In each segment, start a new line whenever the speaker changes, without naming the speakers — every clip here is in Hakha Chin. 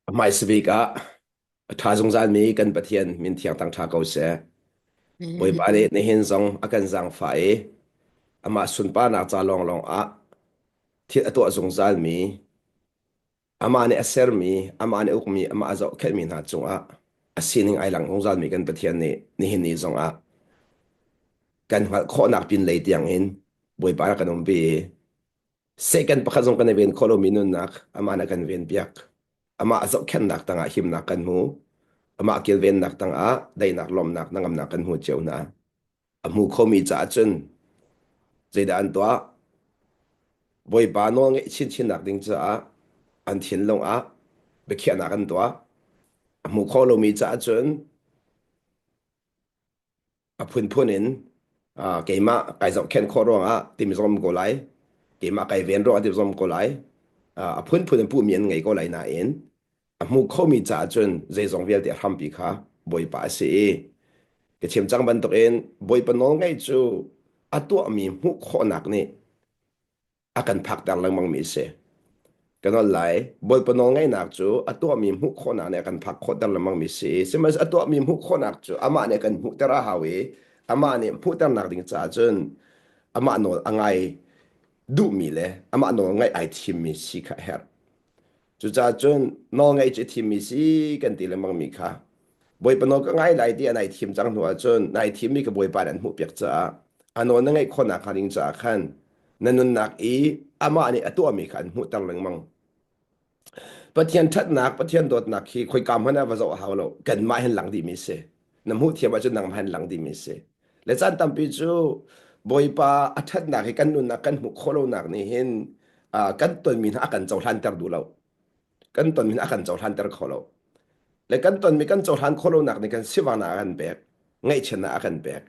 Hmaisabik ah a ṭha zungzalmi kan Pathian min thiang thangṭha ko seh. Bawipa nih nihin zong a kan zaangfah i amah sunparnak ca lawnglawng ah thil a tuah zungzalmi, amah nih a sermi, amah nih ukmi, amah a zohkhenhmi hna cungah a sining ai lang zungzalmi kan Pathian nih nihin ni zongah kan hngalh khawhnak pinlei tiangin Bawipa rak kan umpi i Sehkan pakhat zong kan i ven khawh lomi nunnak amah nih a kan venpiak. Amah a zohkhenhnak tangah himnak kan hmu. Amah kilvennak tangah daihnak, lawmhnak, hnangamnak kan hmu cio hna. A hmu khomi caah cun zeidah an tuah? Bawipa nawl ngeih chinchinnak ding caah an thinlung ah biakhiahnak an tuah. A hmu kho lomi caah cun a phunphun in keimah kai zohkhenh khawh ruangah timi zong um ko lai keimah kai ven ruangah timi zong um ko lai a phunphun in puhmi an ngei ko lai nain a hmu khomi caah cun zeizong vialte a hrampi kha Bawipa a si i ka chim cang bantukin Bawipa nawl ngaih cu a tuahmi hmuh khawhnak nih a kan phakter lengmangmi a si. Ka nawl lai, Bawipa nawlngaihnak cu a tuahmi hmuh khawhnak nih a kan phak khawhter lengmangmi si. Sihmanhsehlaw a tuahmi hmuh khawhnak cu amah nih a kan hmuhter a hau i amah nih hmuhternak ding caah cun amah nawl a ngai duhmi le amah nawl ngaih ai thimmi si kha a herh. Cucaah cun nawlngaih cu i thimmi si kan ti lengmangmi kha Bawipa nawl ka ngai lai ti an ai thim cang hnu ahcun nai thimmi ka Bawipa nih an hmuhpiak caah a nawl na ngaih khawhnak hnga ding caah khan na nunnak i amah nih a tuahmi kha an hmuhter lengmang. Pathian ṭhatnak, Pathian dawtnak hi khoika hmanh ah va zoh a hau lo. Kanmah hin lang dihmi si. Na hmuh thiam ahcun nangmah hin lang dihmi si. Le caan tampi cu Bawipa a ṭhatnak hi kan nunnak kan hmuh khawh lonak nih hin kan tonmi hna a kan cohlanter duh lo. Kan tonmi hna a kan cohlanter kho lo. Le kan tonmi kan cohlan khawh lonak nih kan sivaknak a kan pek, ngaihchiatnak a kan pek,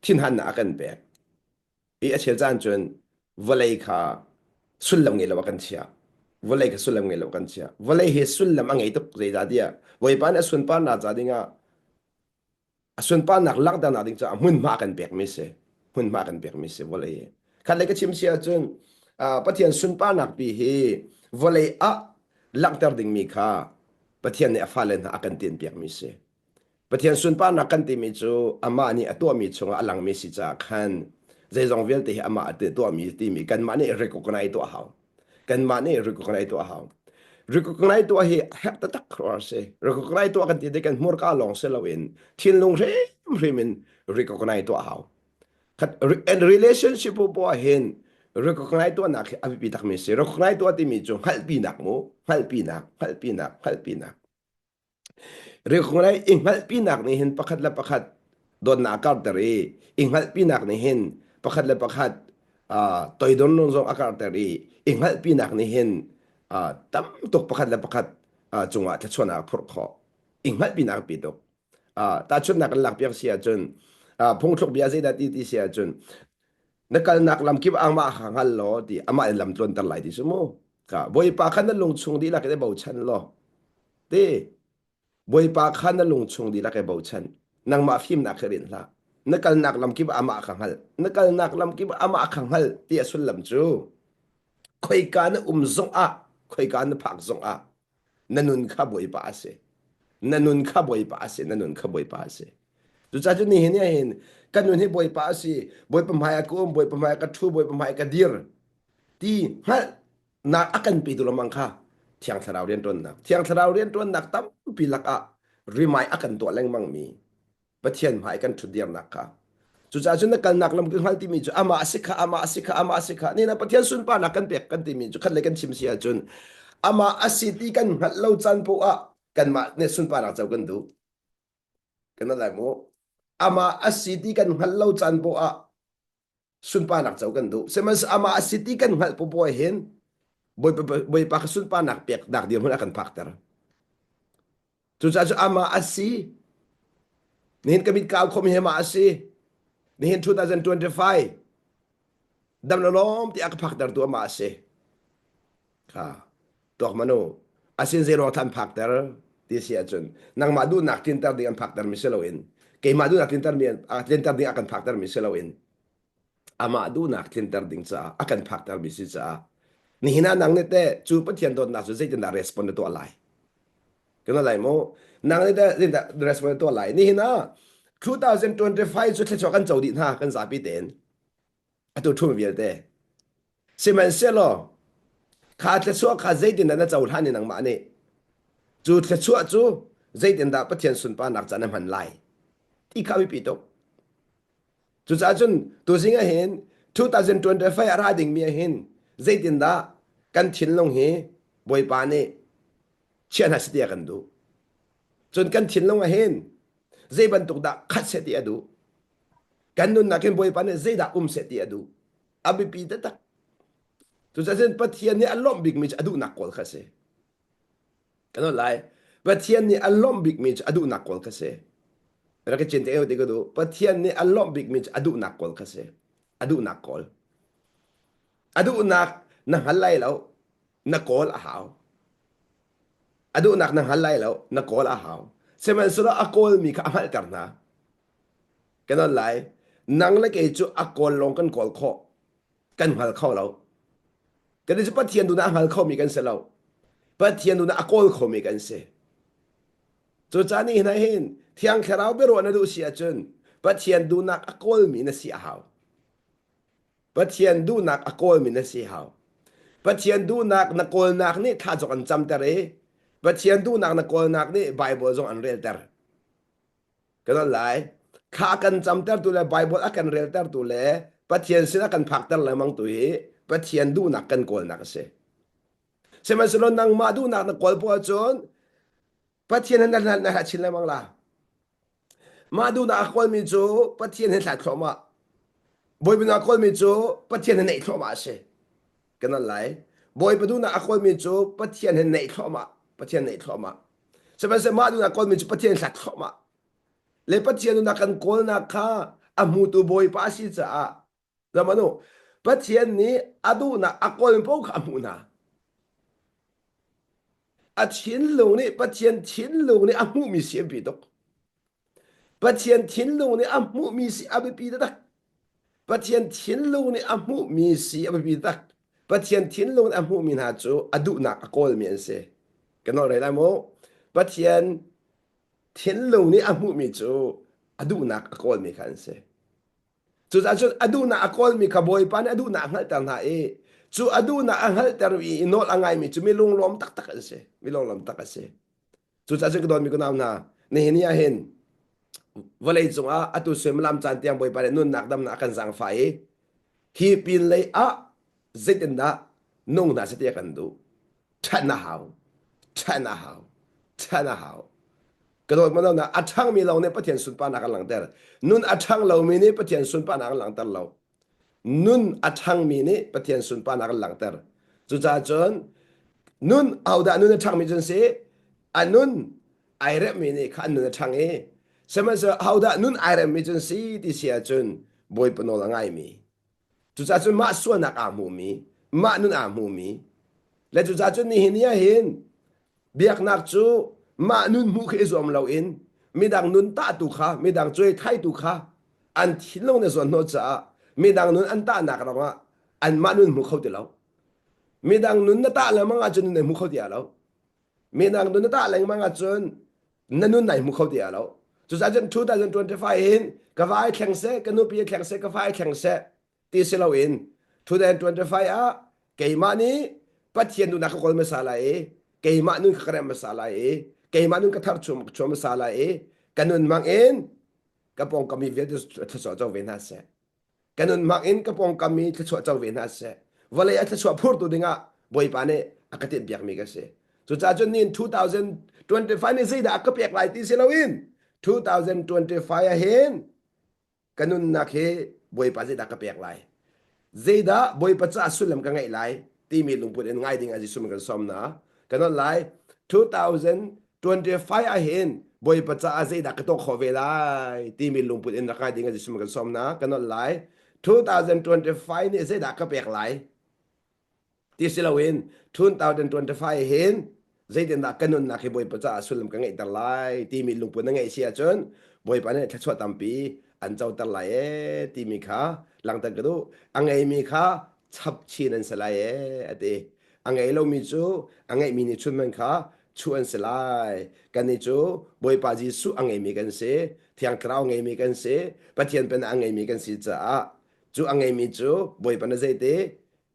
thinhannak a kan pek. I a chel caan cun vawlei kha sullam ngei lo a kan chiah. Vawlei kha sullam ngei lo a kan chiah. Vawlei hi sullam a ngei tuk zeicahtiah Bawipa nih a sunparnak ca dingah a sunparnak langhternak ding caah hmunhma a kan pekmi si. Hmunhma a kan pekmi si vawlei hi. Khat lei ka chim si ahcun Pathian sunparnak pi hi vawlei ah langhter dingmi kha Pathian nih a fale hna a kan tinpiakmi si. Pathian sunparnak kan timi cu amah nih a tuahmi chungah a langmi si caah khan zeizong vialte hi amah a tuahmi timi kanmah nih recognize tuah hau. Kanmah nih recognize tuah hau. Recognize tuah hi herh taktak khuaruahhar si. Recognize tuah kan ti tik kan hmurka lawng si loin thinlung hrimhrim in recognize tuah hau. Khat and relationship poah hin recognize tuahnak hi a biapi takmi si. Recognize tuah timi cu hngalhpinak mu, hngalhpinak, hngalhpinak, hngalhpinak. Rikhunglei i hngalhpinak nih hin pakhat le pakhat dawtnak a karhter i i hngalhpinak nih hin pakhat le pakhat uh, toidornak zong a karhter i i hngalhpinak nih hin uh, tam tuk pakhat le pakhat uh, cungah thluachuahnak a phurh khawh. I hngalhpinak a pi tuk. Uh, tahchunhnak kan lakpiak si ahcun uh, phungthluk bia zeidah ti ti si ahcun na kalnak lam kip amah kha hngal law ti amah in lam tluanter lai ti su mu ka Bawipa kha na lung chung dihlak in i bochan law Ti Bawipa kha na lung chung dihlak i bochan. Nangmah fimnak hi rinh hlah. Na kalnak lam kip ah amah kha hngalh. Na kalnak lam kip ah amah kha hngalh ti a sullam cu khoika na um zongah, khoika na phak zongah na nun kha Bawipa a si. Na nun kha Bawipa a si. Na nun kha Bawipa a si. Cucaah cun nihin ah hin kan nun hi Bawipa a si. Bawipa hmai ah ka um, Bawipa hmai ah ka ṭhu, Bawipa hmai ah ka dir ti hngalh nak a kan petu lengmang kha Thiang Thlarau rianṭuannak Thiang Thlarau rianṭuannak tampi lakah rimai a kan tuah lengmang mi Pathian hmai kan ṭhutdirnak kha cucaah cun na kalnak lam ka hngal timi cu amah a si kha amah a si kha amah a si kha ni na Pathian sunparnak kan pek kan timi cu khat le kan chim si ahcun amah a si ti kan hngalh lo caan poah ah kanmah nih sunparnak co kan duh kan lai mu amah a si ti kan hngalh lo caan poah ah sunparnak co kan duh. Sihmanhsehlaw amah a si ti kan hngalh popoh hin Bawipa, Bawipa kha sunparnak peknak dirhmun a kan phakter. Cucaah cu amah a si. Nihin ka mit kau khom hi amah a si. Nihin 2025 dam lawm ti a ka phaktertu amah a si. Kha tuak manu asin zei ruang than phakter ti si ahcun nangmah duhnak tlinter ding an phakter mi si loin keimah duhnak tlinter mi tlinter ding a kan phakter mi si loin amah duhnak tlinter ding caah a kan phakter mi si caah nihin ah nang nih teh cu Pathian dawtnak cu zeitindah respond na tuah lai? Kana lai mu. Nang nih dah dah response tuah lai. Nihin ah 2025 cu thluachuah kan co dih hna kan zapi tein. Atu ṭhum vialte. Sihmanhsehlaw kha thluachuah kha zeitindah na cohlan i nangmah nih cu thluachuah cu zeitindah Pathian sunparnak ca na hman lai ti kha a biapi tuk. Cucaah cun tuzing ah hin 2025 a ra dingmi ah hin zeitindah kan thinlung hi Bawipa nih chia hna seh ti a kan duh. Cun kan thinlung ah hin zei bantuk dah khat seh ti a duh. Kan nunnak hin Bawipa nih zeidah um seh ti a duh. A biapi taktak. Cucaah cun Pathian nih a lawmh bikmi cu a duhnak kawl kha a si. Kan holh lai. Pathian nih a lawmh bikmi cu a duhnak kawl kha si. Rak i cin te ti ka duh. Pathian nih a lawmh bikmi cu a duhnak kawl kha si. A duhnak kawl. A duhnak na hngal lai lo. Na kawl a hau. A duhnak na hngal lai lo. Na kawl a hau. Sihmanhsehlaw a kawlmi kha a hngalhter hna. Kan holh lai. Nang le kei cu a kawl lawng kan kawl khawh. Kan hngal kho lo. Kan cu Pathian duhnak a hngal khomi kan si lo. Pathian duhnak a kawl khomi kan si. Cucaah ni hna hin Thiang Thlarau biaruah na duh si ahcun Pathian duhnak a kawlmi na si a hau. Pathian duhnak a kawlmi na si hau. Pathian duhnak na kawlnak nih thla zong an camter i Pathian duhnak na kawlnak nih Bible zong an relter. Kan on lai. Thla kan camtertu le Bible a kan reltertu le Pathian sin a kan phakter lengmang tu hi Pathian duhnak kan kawlnak a si. Sihmanhsehlaw nangmah duhnak na kawl poah ahcun Pathian he na na hlat chin lengmang la. Mah duhnak a kawlmi cu Pathian he hlat thluahmah. Bawipa duhnak a kawlmi cu Pathian he naih thluahmah a si. Kan on lai. Bawipa duhnak a kawlmi cu Pathian he naih thluahmah. Pathian naih thluahmah. Sihmanhsehlaw mah duhnak kawlmi cu Pathian hlat thluahmah. Le Pathian duhnak kan kawlnak kha a hmutu Bawipa a si caah Zaman u, Pathian nih a duhnak a kawl paoh kha a hmuh hna. A thinlung nih Pathian thinlung nih a hmuhmi si a biapi tuk. Pathian thinlung nih a hmuhmi si a biapi taktak. Pathian thinlung nih a hmuhmi si a biapi taktak. Pathian thinlung nih a hmuhmi hna cu a duhnak a kawlmi an si. Kan nawl rei lai mu. Pathian thinlung nih a hmuhmi cu a duhnak a kawlmi kha an si. Cucaah cun a duhnak a kawlmi kha Bawipa nih a duhnak a hngalhter hna i cu a duhnak a hngalhter i nawl a ngaimi cu mi lunglawm taktak an si. Mi lunglawm tak a si. Cucaah cun ka dawtmi ka nau hna, nihin ni ah hin vawlei cungah atu suimilam caan tiang Bawipa nih nunnak damnak a kan zaangfah i hi pin lei ah zeitindah nung hna seh ti a kan duh. Ṭhan a hau. Ṭhan a hau. Ṭhan a hau. Ka dawt mano na a ṭhangmi lawng nih Pathian sunparnak an langhter. Nun a ṭhang lomi nih Pathian sunparnak an langhter lo. Nun a ṭhangmi nih Pathian sunparnak an langhter. Cucaah cun nun ahodah nun a ṭhangmi cun si a nun ai remmi nih kha an nun a ṭhang i sihmanhsehlaw ahodah nun ai remmi cun si ti si ahcun Bawipa nawl a ngaimi Cucaah cun mah sualnak aa hmumi, mah nun aa hmumi, le cucaah cun nihin ni ah hin biaknak cu mah nun hmuh khi i zuam loin midang nun tahtu kha, midang cuai thaitu kha an thinlung na zuan hnawh caah midang nun an tahnak ruangah anmah nun hmu kho ti lo. Midang nun na tah lengmang ahcun nun na hmu kho ti lo. Midang nun na tah lengmang ahcun na nun nai hmu kho ti lo. Cucaah cun 2025 hin ka va ai thleng seh, ka nupi ai thleng seh, ka fa ai thleng seh ti si loin 2025 ah keimah nih Pathian duhnak ka kawl hmasa lai i keimah nun kha ka remh hmasa lai i keimah nun ka thar chuam hmasa lai i ka nun mang in ka pawngkam mi vialte thluachuah co ve hna seh. Ka nun hmang in ka pawngkam i thluachuah co ve hna seh. Vawlei ah thluachuah phurtu dingah Bawipa nih a ka tinhpiakmi ka si. Cucaah cun nin 2025 nih zeidah a ka pek lai ti si loin 2025 ah hin ka nunnak hi Bawipa zeidah ka pek lai? Zeidah Bawipa caah sullam ka ngeih lai timi lungput in ngai ding ah Jesuh kan sawm na. Kan on lai 2025 ah hin Bawipa caah zeidah ka tuah khawh ve lai timi lungput in rak ngai ding ah Jesuh kan sawm na. Kan on lai 2025 nih zeidah ka pek lai ti si loin 2025 hin zeitindah ka nunnak hi Bawipa caah sullam ka ngeihter lai timi lungput na ngeih si ahcun Bawipa nih thluachuah tampi an coter lai ee timi kha langhter ka duh. A ngeimi kha chap chin an si lai ee a ti. A ngei lomi cu a ngeihmi nih chun man kha Chuh an si lai. Kannih cu Bawipa Jesuh a ngeimi kan si, Thiang Thlarau ngeimi kan si, Pathian Pennak a ngeimi kan si caah cu a ngeimi cu Bawipa na zeiti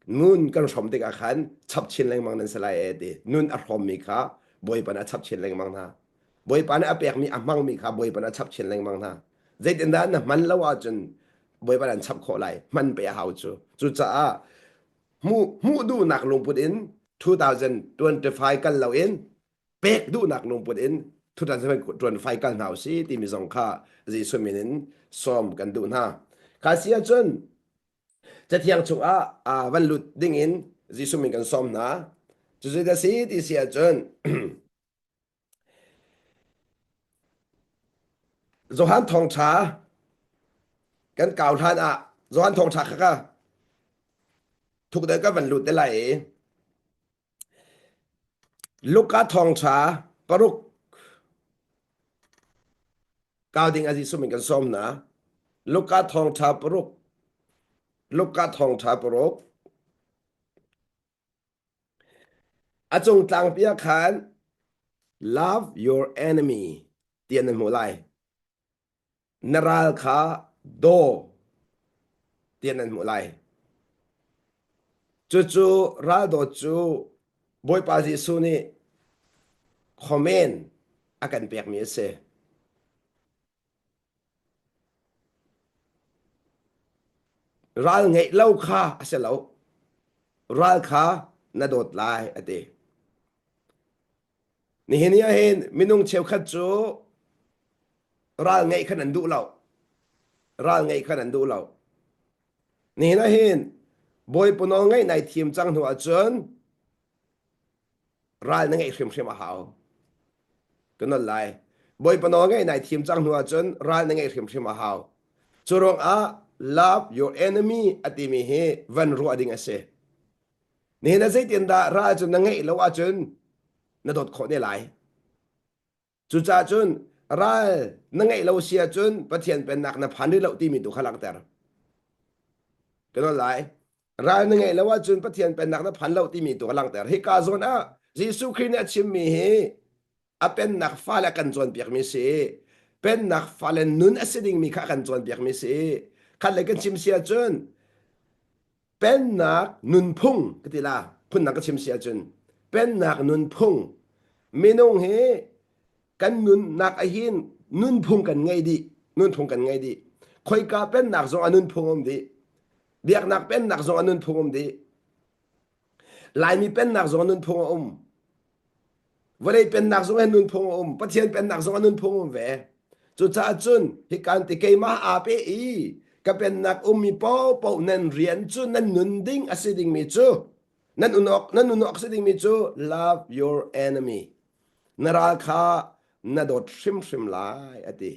nun kan hrawm tikah khan chap chin lengmang nan si lai e ti. Nun a hrawmmi kha Bawipa nih a chap chin lengmang hna. Bawipa nih a pekmi a hmangmi kha Bawipa nih a chap chin lengmang hna. Zeitindah na hman lo ahcun Bawipa nih an chap khawh lai. Hman pe a hau cu. Cucaah hmuh hmuh duhnak lungput in 2025 kal loin pek duhnak lungput in 2025 kal hna usih timi zong kha Jesuh min in sawm kan duh hna. Kha si ahcun Cathiang chungah uh, van lut ding in Jesuh min kan sawm hna. Cucu da si ti si ahcun Johan thawngṭha kan kau hlan ah Johan thawngṭha kha ka thuk deuh ka van lut te lai i Luka thawngṭha paruk kau ding a Jesuh min kan sawm hna. Luka thawngṭha paruk Luka thawngṭha paruk A cung tlangpi ah khan love your enemy ti an hmuh lai. Na ral kha daw ti an hmuh lai. Cucu ral dawt cu Bawipa Jesuh nih comment a kan pekmi a si. Ral ngeih lo kha a si lo. Ral kha na dawt lai a ti. Nihin ni ahhin minung cheukhat cu ral ngeih khan an duh lo. Ral ngeih khan an duh lo. Nihin ahhin Bawipa nawl ngeih nai thim cang hnu ahcun ral na ngeih hrimhrim a hau. Ka nol lai. Bawipa nawl ngeih nai thim cang hnu ahcun ral na ngeih hrimhrim a hau. Cu ruangah love your enemy a timi hi van ruah ding a si. Nihin ah zeitindah ral cu na ngeih lo ahcun na dawt khawh ne lai. Cucaah cun ral na ngeih lo si ahcun Pathian pennak na phan rih lo timi tu kha langhter. Ka nawl lai. Ral na ngeih lo ahcun Pathian pennak na phan lo timi tu kha langhter. Hika zawn ah Jesuh Khrih nih a chimmi hi a pennak fale a kan cawnpiakmi si. Pennak fale nun a si dingmi kha a kan cawnpiakmi si. Khat lei kan chim si ahcun Pennak nunphung ka ti la phundang ka chim si ahcun pennak nunphung minung hi kan nunnak ahin nunphung kan ngei dih nunphung kan ngei dih khoika pennak zong a nunphung um dih biaknak pennak zong a nunphung um dih Laimi pennak zong a nunphung a um Vawlei pennak zong hin nunphung a um, Pathian pennak zong a nunphung um ve. Cucaah cun hikan ti keimah aa pe i ka pennak ummi paohpaoh nan rian cu nan nun ding a si dingmi cu nan nun awk nan nun awk si dingmi cu love your enemy. Na ral kha na dawt hrimhrim lai a ti.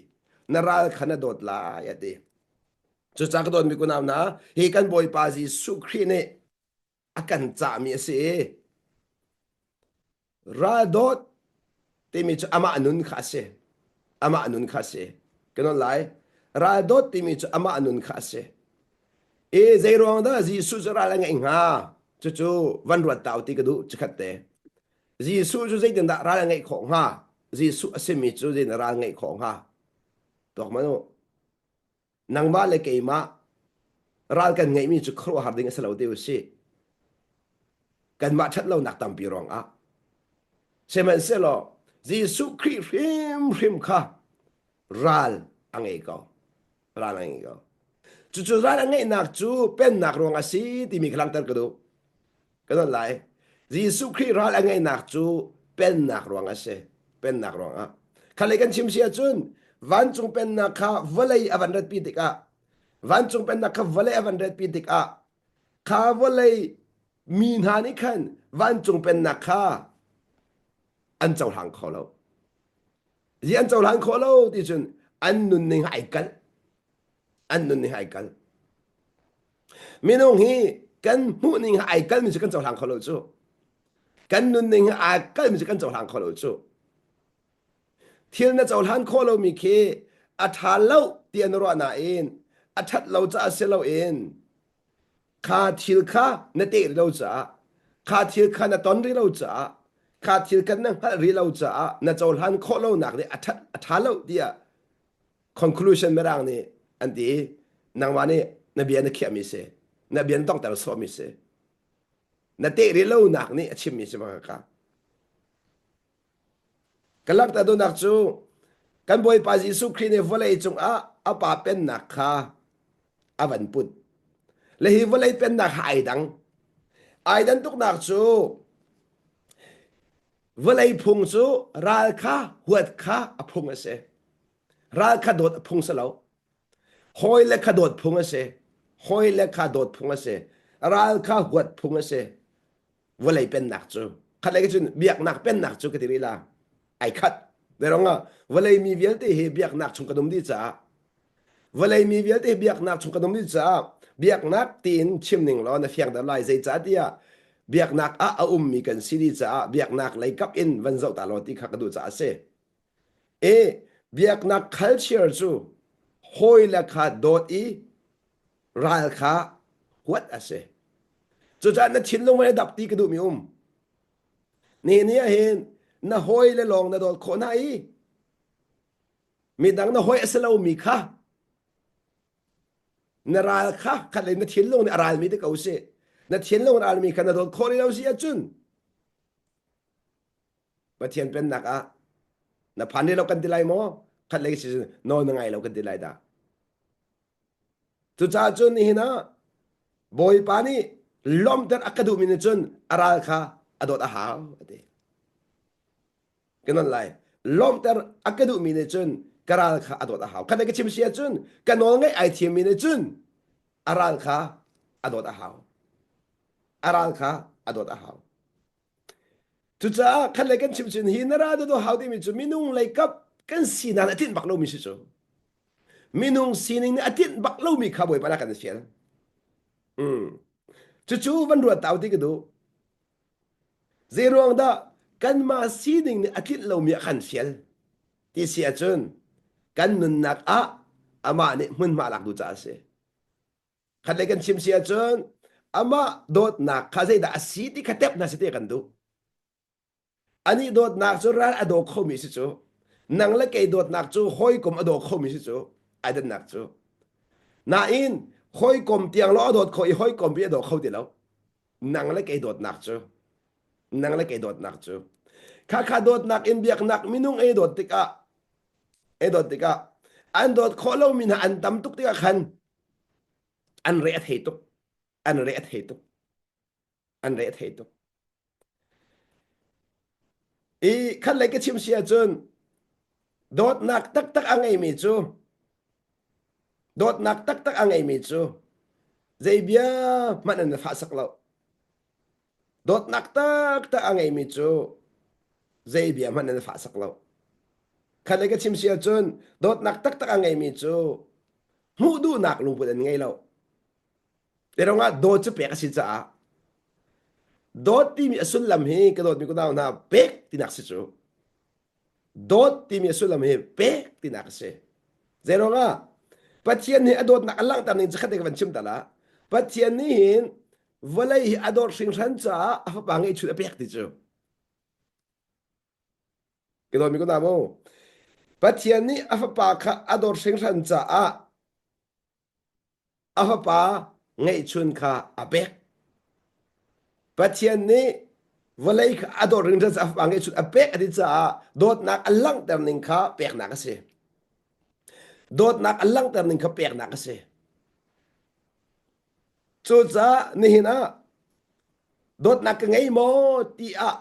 Na ral kha na dawt lai a ti. Cucaah ka dawtmi kunau hna, hi kan Bawipa Jesuh Khrih nih a kan cahmi a si i raldawt timi cu amah nun kha a si amah nun kha a si ka nawn lai raldawt timi cu amah nun kha a si i zei ruang dah Jesuh cu ral a ngeih hnga cucu van ruat tau ti ka duh chikhat te Jesuh cu zeitindah ral a ngeih khawh hnga Jesuh a simi cu zeitindah ral ngeih khawh hnga tuak man u Nangmah le keimah ral kan ngeihmi cu khuaruahhar ding a si lo ti u sih. Kanmah ṭhatlonak tampi ruangah. Sihmanhsehlaw Jesuh Khrih hrimhrim kha ral a ngei ko. Ral a ngei ko. Cucu ral a ngeihnak cu pennak ruang a si timi kha langhter ka duh. Ka don lai. Jesuh Khrih ral a ngeihnak cu pennak ruang a si. Pennak ruangah. Khalei kan chim si ahcun vancung pennak kha vawlei a van ratpi tikah vancung pennak kha vawlei a van ratpi tikah kha vawlei mi hna nih khan vancung pennak kha an cohlang kho lo. Zi an cohlang khawh lo ti cun an nunning ai kalh. An nunning ai kalh. Minung hi kan hmuhning ai kalmi cu kan cohlang kho lo cu. Kan nunning hi ai kalmi cu kan cohlang kho lo cu. Thil na cohlan khawh lomi khi a ṭha lo ti an ruah nain a ṭhat lo caah si loin kha thil kha na teh rih lo caah kha thil kha na ton rih lo caah. Kha thil kan na hngalh rih lo caah na cohlan khawh lonak nih a ṭhat a ṭha lo tiah conclusion mirang nih an ti i nangmah nih na bia na khiahmi si na bia na donghter sawhmi si na teh rih lonak nih a chimmi si bak ka ka langhter duhnak cu kan Bawipa Jesuh Khrih nih vawlei cungah a pa pennak kha a van put le hi vawlei pennak ha ai dang ai dan tuknak cu vawlei phung cu ral kha huat kha a phung a si ral kha dawt a phung si lo hawi le kha dawt phung a si hawi le kha dawt phung a si ral kha huat phung a si vawlei pennak cu khat lei cun biaknak pennak cu ka ti rih la ai khat verong ah vawlei mi vialte hi biaknak chung kan um dih caah vawlei mi vialte hi biaknak chung kan um dih caah biaknak tiin chim ning law na fiang deuh lai zeicah tiah biaknak ah a ummi kan si dih caah biaknak lei kap in van zoh ta law ti kha ka duh caah a si e biaknak culture cu hawi le kha dawt i ral kha huat a si. Cucaah na thinlung he dap ti ka duhmi um. Ni ni ah hin na hawi le lawng na dawt khawh hna i midang na hawi a si lomi kha na ral kha khat le na thinlung nih a ralmi te ko si. Na thinlung ralmi kha na dawt khawh rih lo si ahcun Pathian pennak ah na phan rih lo kan ti lai maw? Khat lei si nawl na ngai lo kan ti lai dah. Cucaah cun nihin ah Bawipa nih lawmhter a ka duhmi nih cun a ral kha a dawt a hau a ti. Ka non lai. Lawmhter a ka duhmi nih cun ka ral kha a dawt a hau. Khat ka chim si ahcun ka nawl ngaih ai thiammi nih cun a ral kha a dawt a hau. A ral kha a dawt a hau. Cucaah khat lei kan chim cun hi na ral dawt hau timi cu minung lei kap kan sinak a tlinh bak lomi si cu. Minung sining nih a tlinh bak lomi kha Bawipa nih a kan fial. Mm. Cucu van ruat tau ti ka duh. Zeiruang dah kanmah sining nih a tlinh lomi a kan fial ti si ahcun kan nunnak ah amah nih hmunhma lak duh caah a si. Khat lei kan chim si ahcun amah dawtnak kha zeidah a si ti kha tep hna si ti kan duh. Anih dawtnak cu ral a daw khomi si cu. Nang le kei dawtnak cu hawikom a daw khomi si cu. Ai dannak cu. Nain hawikom tiang lo a dawt kho i hawikom pi a daw kho ti lo. Nang le kei dawtnak cu. Nang le kei dawtnak cu. Kha kha dawtnak in biaknak minung ei dawt tikah ei dawt tikah an dawt khawh lomi hna an tam tuk tikah khan an re a thei tuk. An re a thei tuk. An re a thei tuk. I khat lei ka chim si ahcun dawtnak taktak a ngeimi cu dawtnak taktak a ngeimi cu zei bia hmanh an fahsak lo. Dawtnak taktak a ngeimi cu zei bia hmanh an fahsak lo. Khat lei ka chim si ahcun dawtnak taktak a ngeimi cu hmuh duhnak lungput an ngei lo. Te ah dawt cu pek a si caah dawt timi a sullam hi ka dawtmi kunau hna pek tinak si cu. Dawt timi a sullam hi pek tinak a si. Zeiruangah Pathian nih a dawtnak a langhter ning zakhat te ka van chim ta la. Pathian nih hin vawlei hi a dawt hringhran caah a fapa ngeihchun a pek ti cu. Ka dawtmi kunau mu. Pathian nih a fapa kha a dawt hringhran caah a fapa ngeihchun kha a pek. Pathian nih vawlei kha a dawt ring a fapa ngeihchun a pek a ti caah dawtnak a langhter ning kha peknak a si. Dawtnak a langhter ning kha peknak a si. Cucaah nihin ah dawtnak ka ngei maw ti ah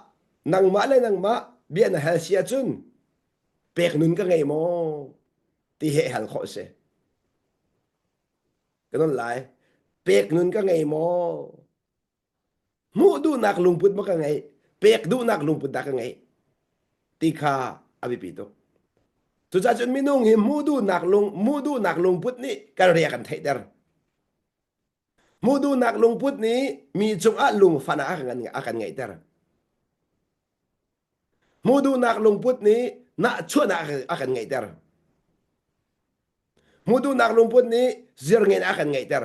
nangmah le nangmah bia na hal si ahcun pek nun ka ngei maw ti he hal khawh a si. Ka non lai. Pek nun ka ngei maw? Hmuh duhnak lungput maw ka ngeih? Pek duhnak lungput dah ka ngeih? Ti kha a biapi tuk. Cucaah cun minung hi hmuh duhnak lung hmuh duhnak lungput nih kan ria kan theihter. Hmuh duhnak lungput nih mi cungah lungfahnak a kan, a kan ngeihter. Hmuh duhnak lungput nih nahchuahnak a kan ngeihter. Hmuh duhnak lungput nih zirngen a kan ngeihter.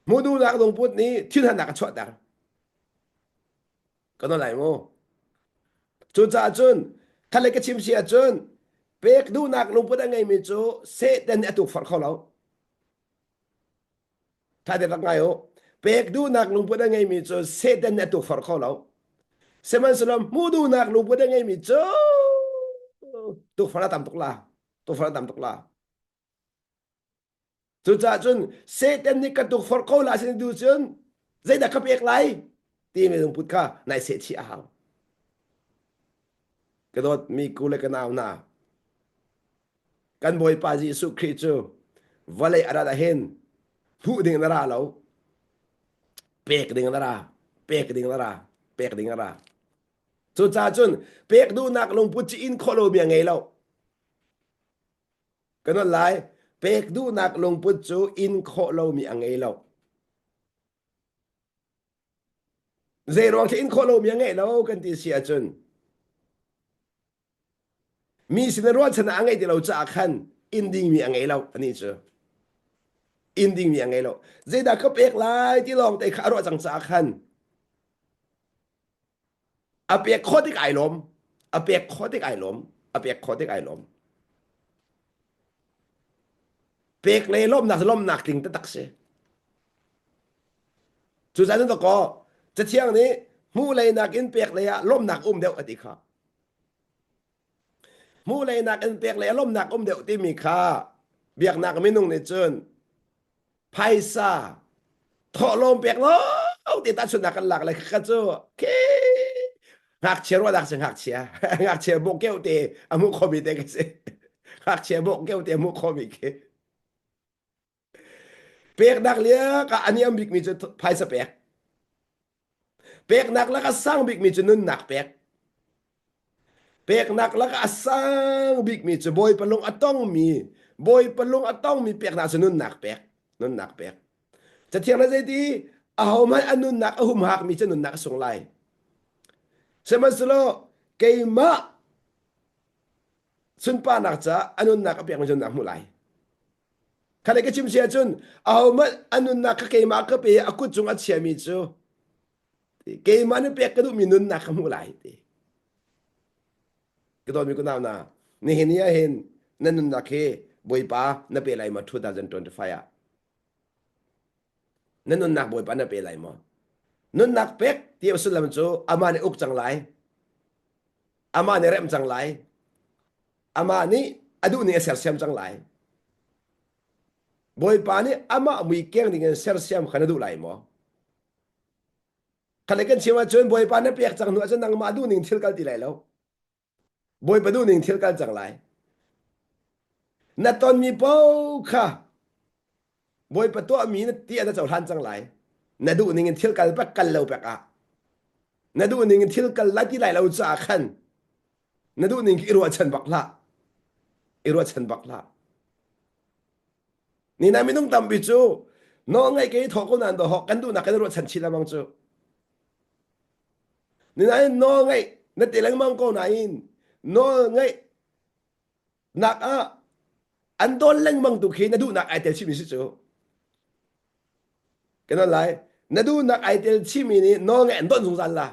Hmuh duhnak lungput nih thinhannak a chuahter. Ka nawl lai mu. Cucaah cun khat le ka chim si ahcun pek duhnak lungput a ngeimi cu Satan nih a tukforh kho lo. Ṭha te rak ngai u. Pek duhnak lungput a ngeimi cu Satan nih a tukforh kho lo. Sihmanhsehlaw hmuh duhnak lungput a ngeimi cu tukforh a tam tuk la. Tukforh a tam tuk la. Cucaah cun Satan nih ka tukforh ko la sin tu cun zeidah ka pek lai timi lungput kha nai sehchih a hau. Ka dawtmi ku le ka nau hna, kan Bawipa Jesuh Khrih cu vawlei a rat ahhin hmuh ding na ra lo, pek ding na ra, pek ding na ra, pek ding na ra. Cucaah cun pek duhnak lungput ci in khawh lomi a ngei lo. Ka nolh lai, pek duhnak lungput cu in khawh lomi a ngei lo. Zei ruang khi in khawh lomi a ngeih lo kan ti si ahcun mi sin ruahchan a ngeih ti lo caah khan in dingmi a ngei lo anih cu. In dingmi a ngei lo. Zeidah ka pek lai ti lawng te kha a ruah cang caah khan A pek khawh tik ai lawm. A pek khawh tik ai lawm. A pek khawh tik ai lawm. Pek le lawmnak lawmnak tling taktak si. Cucaah cun kaw Cathiang nih hmuh lei nakin pek lei ah lawmnak um deuh a ti kha. Hmuh lei nakin pek lei ah lawmnak um deuh timi kha biaknak minung nih cun phaisa thawhlawm pek lo ti tahchunhnak kan lak le kha cu khi ngakchia ruahnak si ngakchia ngakchia bawk keuh te a hmuh khomi te ka si ngakchia bawk keuh te a hmuh khomi khi peknak liak ah a niam bikmi cu phaisa pek Peknak lak a sang bikmi cu nunnak pek. Peknak lak a sang bikmi cu Bawipa lung a tongmi, Bawipa lung a tongmi peknak cu nunnak pek. Nunnak pek. Cathiang na zeiti ahohmanh a nunnak a humhakmi cu nunnak a sung lai. Sihmanhsehlaw keimah sunparnak caah a nunnak a pekmi cu nunnak hmuh lai. Kha le ka chim si ahcun ahohmanh a nunnak kha keimah ka pe i a kut cung a chiami cu keimah nih pek ka duhmi nunnak ka hmuh lai ti. Ka dawtmi kunau na nihin ni ah hin na nunnak hi Bawipa na pe lai maw 2025 ah? Na nunnak Bawipa na pe lai maw? Nunnak pek ti a sullam cu amah nih uk cang lai. Amah nih remh cang lai. Amah nih a duh ning a sersiam cang lai. Bawipa nih amah mui keng ding in sersiam kha na duh lai maw? Kha le kan chim ahcun Bawipa na pek cang hnu ahcun nangmah duh ning thil kal ti lai lo. Bawipa duh ning thil kal cang lai. Na tonmi paoh kha Bawipa tuahmi na ti na cohlan cang lai. Na duh ning in thil kal pek kal lo pek ah. Na duh ning in thil kal lai ti lai lo caah khan na duh ning khi i ruahchan bak hlah. I ruahchan bak hlah. Ni na minung tampi cu nawl ngaih ke i thawh ko nan do kan duhnak kan i ruahchan chin lengmang cu. Ni nain nawl ngaih na ti lengmang ko nain nawl ngaih nak ah an dawn lengmang tu khi na duhnak ai tel chihmi si cu. Kan lai na duhnak ai tel chihmi nih nawl ngaih an don zungzal la.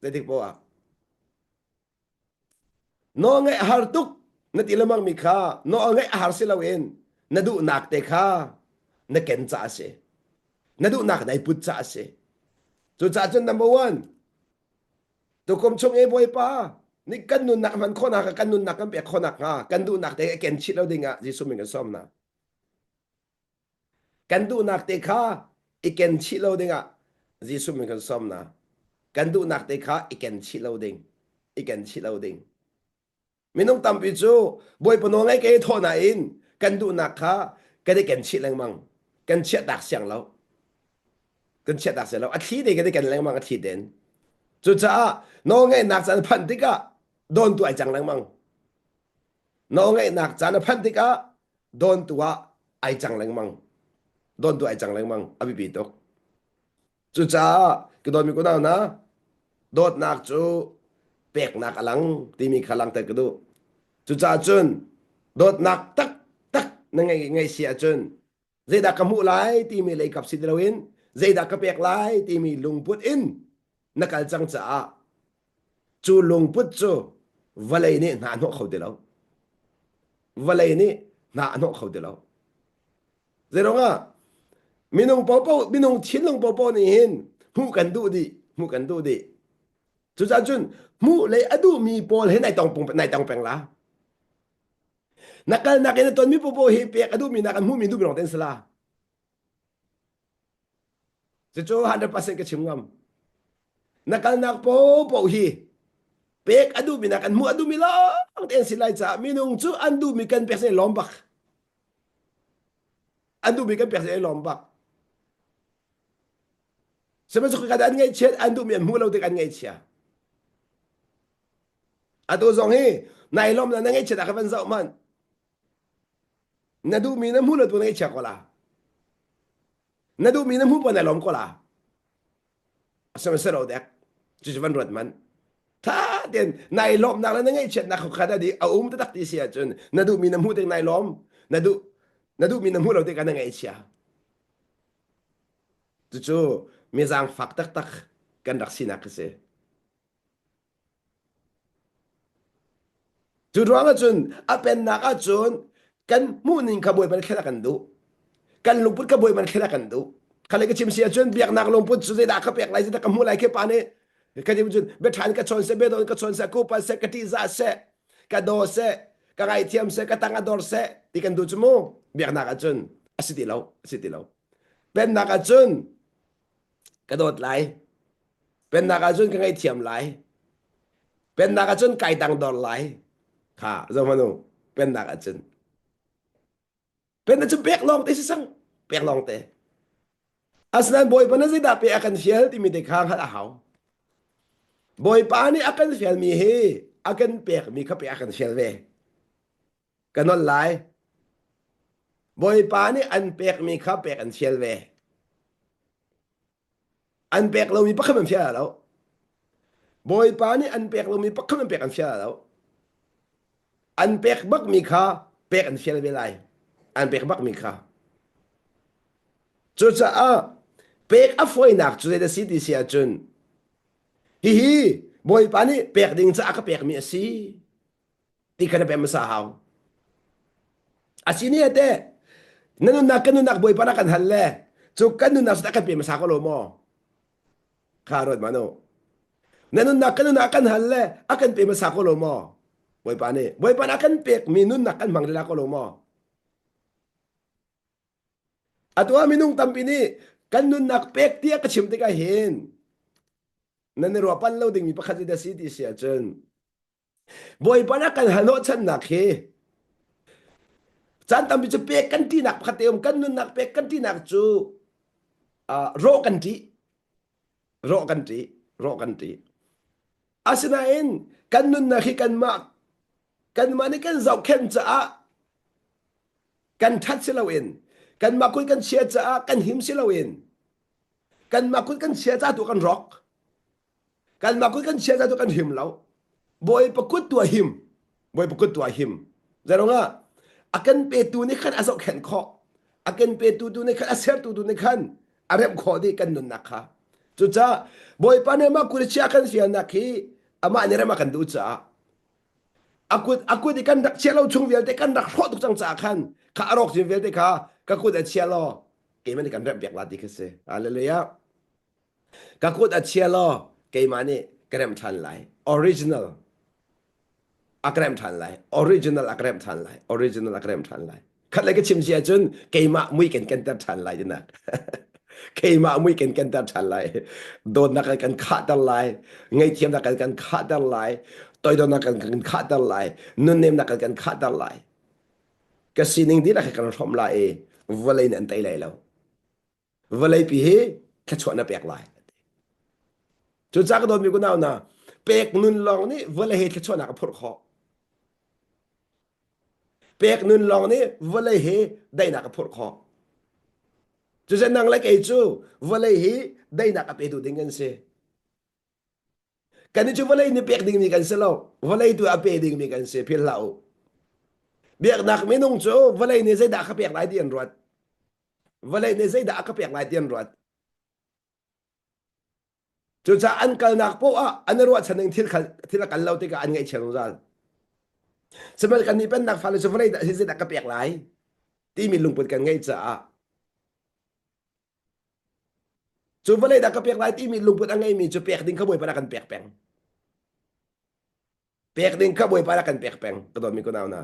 Zeitik poah ah. Nawlngaih a har tuk na ti lengmang mi kha nawlngaih a har si loin na duhnak te kha na ken caah a si. Na duhnak nai put caah a si. Cucaah cun number one, tukum chung i Bawipa nih kan nunnak hman khawhnak kan nunnak kan pek khawhnak hnga kan duhnak te a ken chih lo dingah Jesuh min kan sawm hna. Kan duhnak te kha i ken chih lo dingah Jesuh min kan sawm hna. Kan duhnak te kha i ken chih lo ding. I ken chih lo ding. Minung tampi cu Bawipa nawl ngai ke thawh nain kan duhnak kha kan i ken chih lengmang. Kan chiahtak siang lo. Kan chiahtak siang lo. A thli te kan i ken lengmang a thli ten. Cucaah nawlngaihnak caan phanh tikah dawntu ai cang lengmang. Nawlngaihnak caan a phanh tikah dawntu ah ai cang lengmang. Dawntu ai cang lengmang. A biapi tuk. Cucaah ka dawtmi kunau hna, dawtnak cu peknak a lang timi kha langhter ka duh. Cucaah cun dawtnak taktak na ngei ngei si ahcun zeidah ka hmuh lai timi leikap si ti loin zeidah ka pek lai timi lungput in. na kal cang caah cu lungput cu vawlei nih hna a hnawh kho ti lo. Vawlei nih hna a hnawh kho ti lo. Zeiruangah minung popo minung thinlung popo nih hin hmuh kan duh dih, hmuh kan duh dih. Cucaah cun hmuh lei a duhmi pawl he nai tong nai tong peng la. Na kalnak in na tonmi popo hi pek a duhmi nak an hmuhmi duhmi lawng te an si la. Cucu 100% ka chim ngam. Na kalnak popo hi pek a duhmi nak an hmuh a duhmi lawng te an si lai caah minung cu an duhmi kan pek sin lawm bak. An duhmi kan pek sin lawm bak. Sihmanhsehlaw an ngaihchiat an duhmi an hmuh lo tik an ngaihchia. Atu zong hi nai lawm na ngaihchiat ah ka van zoh hmanh. Na duhmi na hmuh lo tu na ngaihchia ko la. Na duhmi na hmuh pa na lawm ko la. Sihmanhsehlaw dek cucu van ruat man. Tha tein nai lawmnak le na ngaihchiatnak kha kha a um taktak ti si ahcun na duhmi na hmuh tik nai lawm na duh na duhmi na hmuh lo tikah na ngaihchia. Cucu mi zaangfak taktak kan rak sinak a si. Cu ruangah cun a pennak ahcun kan hmuhning kha Bawipa nih thlen a kan duh. Kan lungput kha Bawipa nih thlen a kan duh. Kha le ka chim si ahcun biaknak lungput cu zeidah ka pek lai, zeidah ka hmuh lai khi pa nih ka chim cun biaṭha in ka chawn seh, biadawh in ka chawn seh, ka upat seh, ka ṭihzah seh, ka daw seh, ka ngaithiam seh, ka tang a dor seh ti kan duh cu mu. Biaknak ahcun a si ti lo, a si ti lo. Pennak ahcun ka dawt lai. Pennak ahcun ka ngaihthiam lai. Pennak ahcun kai tangdor lai. Kha zohhmanh u. Pennak ahcun. Pennak cu pek lawng te si sang. Pek lawng te. Asinain Bawipa na zeidah pe a kan fial timi te kha hngalh a hau. Bawipa nih a kan fialmi hi a kan pekmi kha pe a kan fial ve. Ka nolh lai. Bawipa nih an pekmi kha pek an fial ve. An pek lomi pakhat an fial lo. Bawipa nih an pek lomi pakhat an pek an fial lo. An pek bakmi kha pek an fial ve lai. An pek bakmi kha. Cucaah pek a fawinak cu zei a si ti si ahcun hihi Bawipa nih pek ding caah ka pekmi a si. Ti kha na pem hmasa hau. A si ni te na nunnak kan nunnak Bawipa na kan hal le cu kan nunnak cu kan pe hmasa ko lo maw? Kha ruat manu. Na nunnak kan nunnak kan hal le a kan pe hmasa ko lo maw? Bawipa nih Bawipa nih a kan pekmi nunnak kan hmang lila ko lo maw? Atu ah minung tampi nih kan nunnak pek tiah ka chim tikah hin nan i ruah pan lo dingmi pakhat hi dah si ti si ahcun Bawipa nih a kan halhnawhchannak hi caan tampi cu pek kan ṭihnak pakhat te um kan nunnak pek kan ṭihnak cu uh, rawh kan ṭih rawh kan ṭih rawh kan ṭih asinain kan nunnak hi kanmah kanmah nih kan zohkhenh caah kan ṭhat si loin kanmah kut kan chia caah kan him si loin kanmah kut kan chia caah tu kan rawk Kanmah kut kan chia cu kan him lo. Bawipa kut tu a him. Bawipa kut tu a him. Zeirungah a kan petu nih khan a zohkhenh khawh. A kan petu tu nih khan a sertu tu nih khan a remh khawh dih kan nunnak kha. Cucaah Bawipa nih amah kut chia kan fialnak hi amah nih rem a kan duh caah a kut a kut i kan rak chia lo chung vialte kan rak hrawh tuk cang caah khan kha a rawk cin vialte kha ka kut a chia law keimah nih kan remh piak la ti kha si. Hallelujah. Ka kut a chia law keimah nih ka remh ṭhan lai. Original a ka remh ṭhan lai. Original a ka remh ṭhan lai. Original a ka remh ṭhan lai. Khat le ka chim si ahcun keimah mui kan kenter ṭhan lai tinak. keimah mui kan kenter ṭhan lai. Dawtnak kan kan khahter lai. Ngaihthiamnak kan kan khahter lai. Toidornak kan kan khahter lai. Nunnemnak kan kan khahter lai. Ka sining dihlak kan hrawmh lai i vawlei nih an tei lai lo. Vawleipi hi thluachuah na pek lai. Cucaah ka dawtmi kunau hna, pek nun lawng nih vawlei he thluachuahnak a phurh khawh. Pek nun lawng nih vawlei he daihnak a phurh khawh. Cucaah nang le kei cu vawlei hi daihnak a petu ding kan si. Kan cu vawlei nih pek dingmi kan si lo. Vawlei tu a pe dingmi kan si. Philh hlah u. Biaknak minung cu vawlei nih zeidah ka pek lai ti an ruat. Vawlei nih zeidah a ka pek lai ti an ruat. Cucaah an kalnak poah ah an i ruahchan ning thil thil a kal lo tikah an ngaihchia zungzal. Sihmanhsehlaw kan nih pennak fale cu vawlei dah zeidah ka pek lai timi lungput kan ngeih caah cu vawlei dah ka pek lai timi lungput a ngeimi cu pek ding kha Bawipa dah kan pek peng. Pek ding kha Bawipa dah kan pek peng ka dawtmi kunau hna.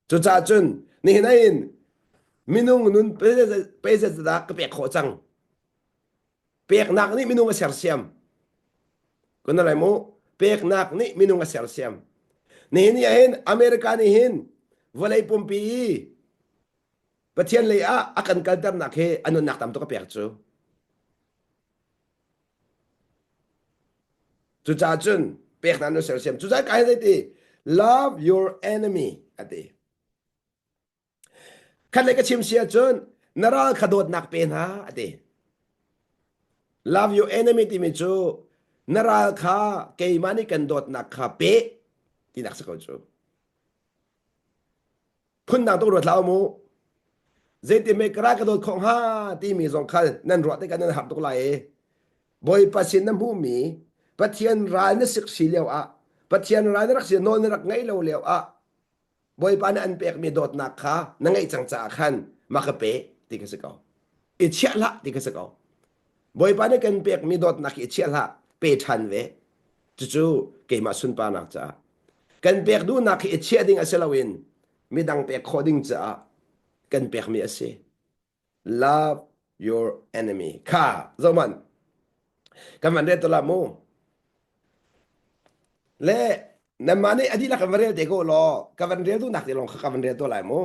Cucaah cun nihin ah hin minung nun peizat dah ka pek khawh cang. Peknak nih minung a sersiam. Kun lai mu peknak nih minung a sersiam. Nihin ni ah hin America nih hin vawlei pumpi i Pathian lei ah a kan kalternak hi a nunnak tam tuk a pek cu. Cucaah cun peknak na sersiam. Cucaah ka hei ti love your enemy a ti. Khat le ka chim si ahcun na ral kha dawtnak pe hna a ti. Love your enemy timi cu na ral kha keimah nih kan dawtnak kha pe tinak si ko cu. Phundang tuk ruat hlah mu. Zeitin mei ka ral ka dawt khawh hnga timi zong khal nan ruah tikah nan har tuk lai i Bawipa sin na hmuhmi Pathian ral na sik si lio ah Pathian ral na rak si nawl na rak ngeih lo lio ah Bawipa nih an pekmi dawtnak kha na ngeih cang caah khan mah ka pe ti ka si ko. I chiah hlah ti ka si ko. Bawipa nih kan pekmi dawtnak hi i chiah hlah pe ṭhan ve. Cucu keimah sunparnak caah. Kan pek duhnak hi i chiah ding a si loin midang pek khawh ding caah kan pekmi a si. Love your enemy. Kha zohmanh. Kan van rel to la mu. Le nanmah nih a dihlak kan van rel te ko law ka van rel duhnak te lawng kha ka van rel to lai mu.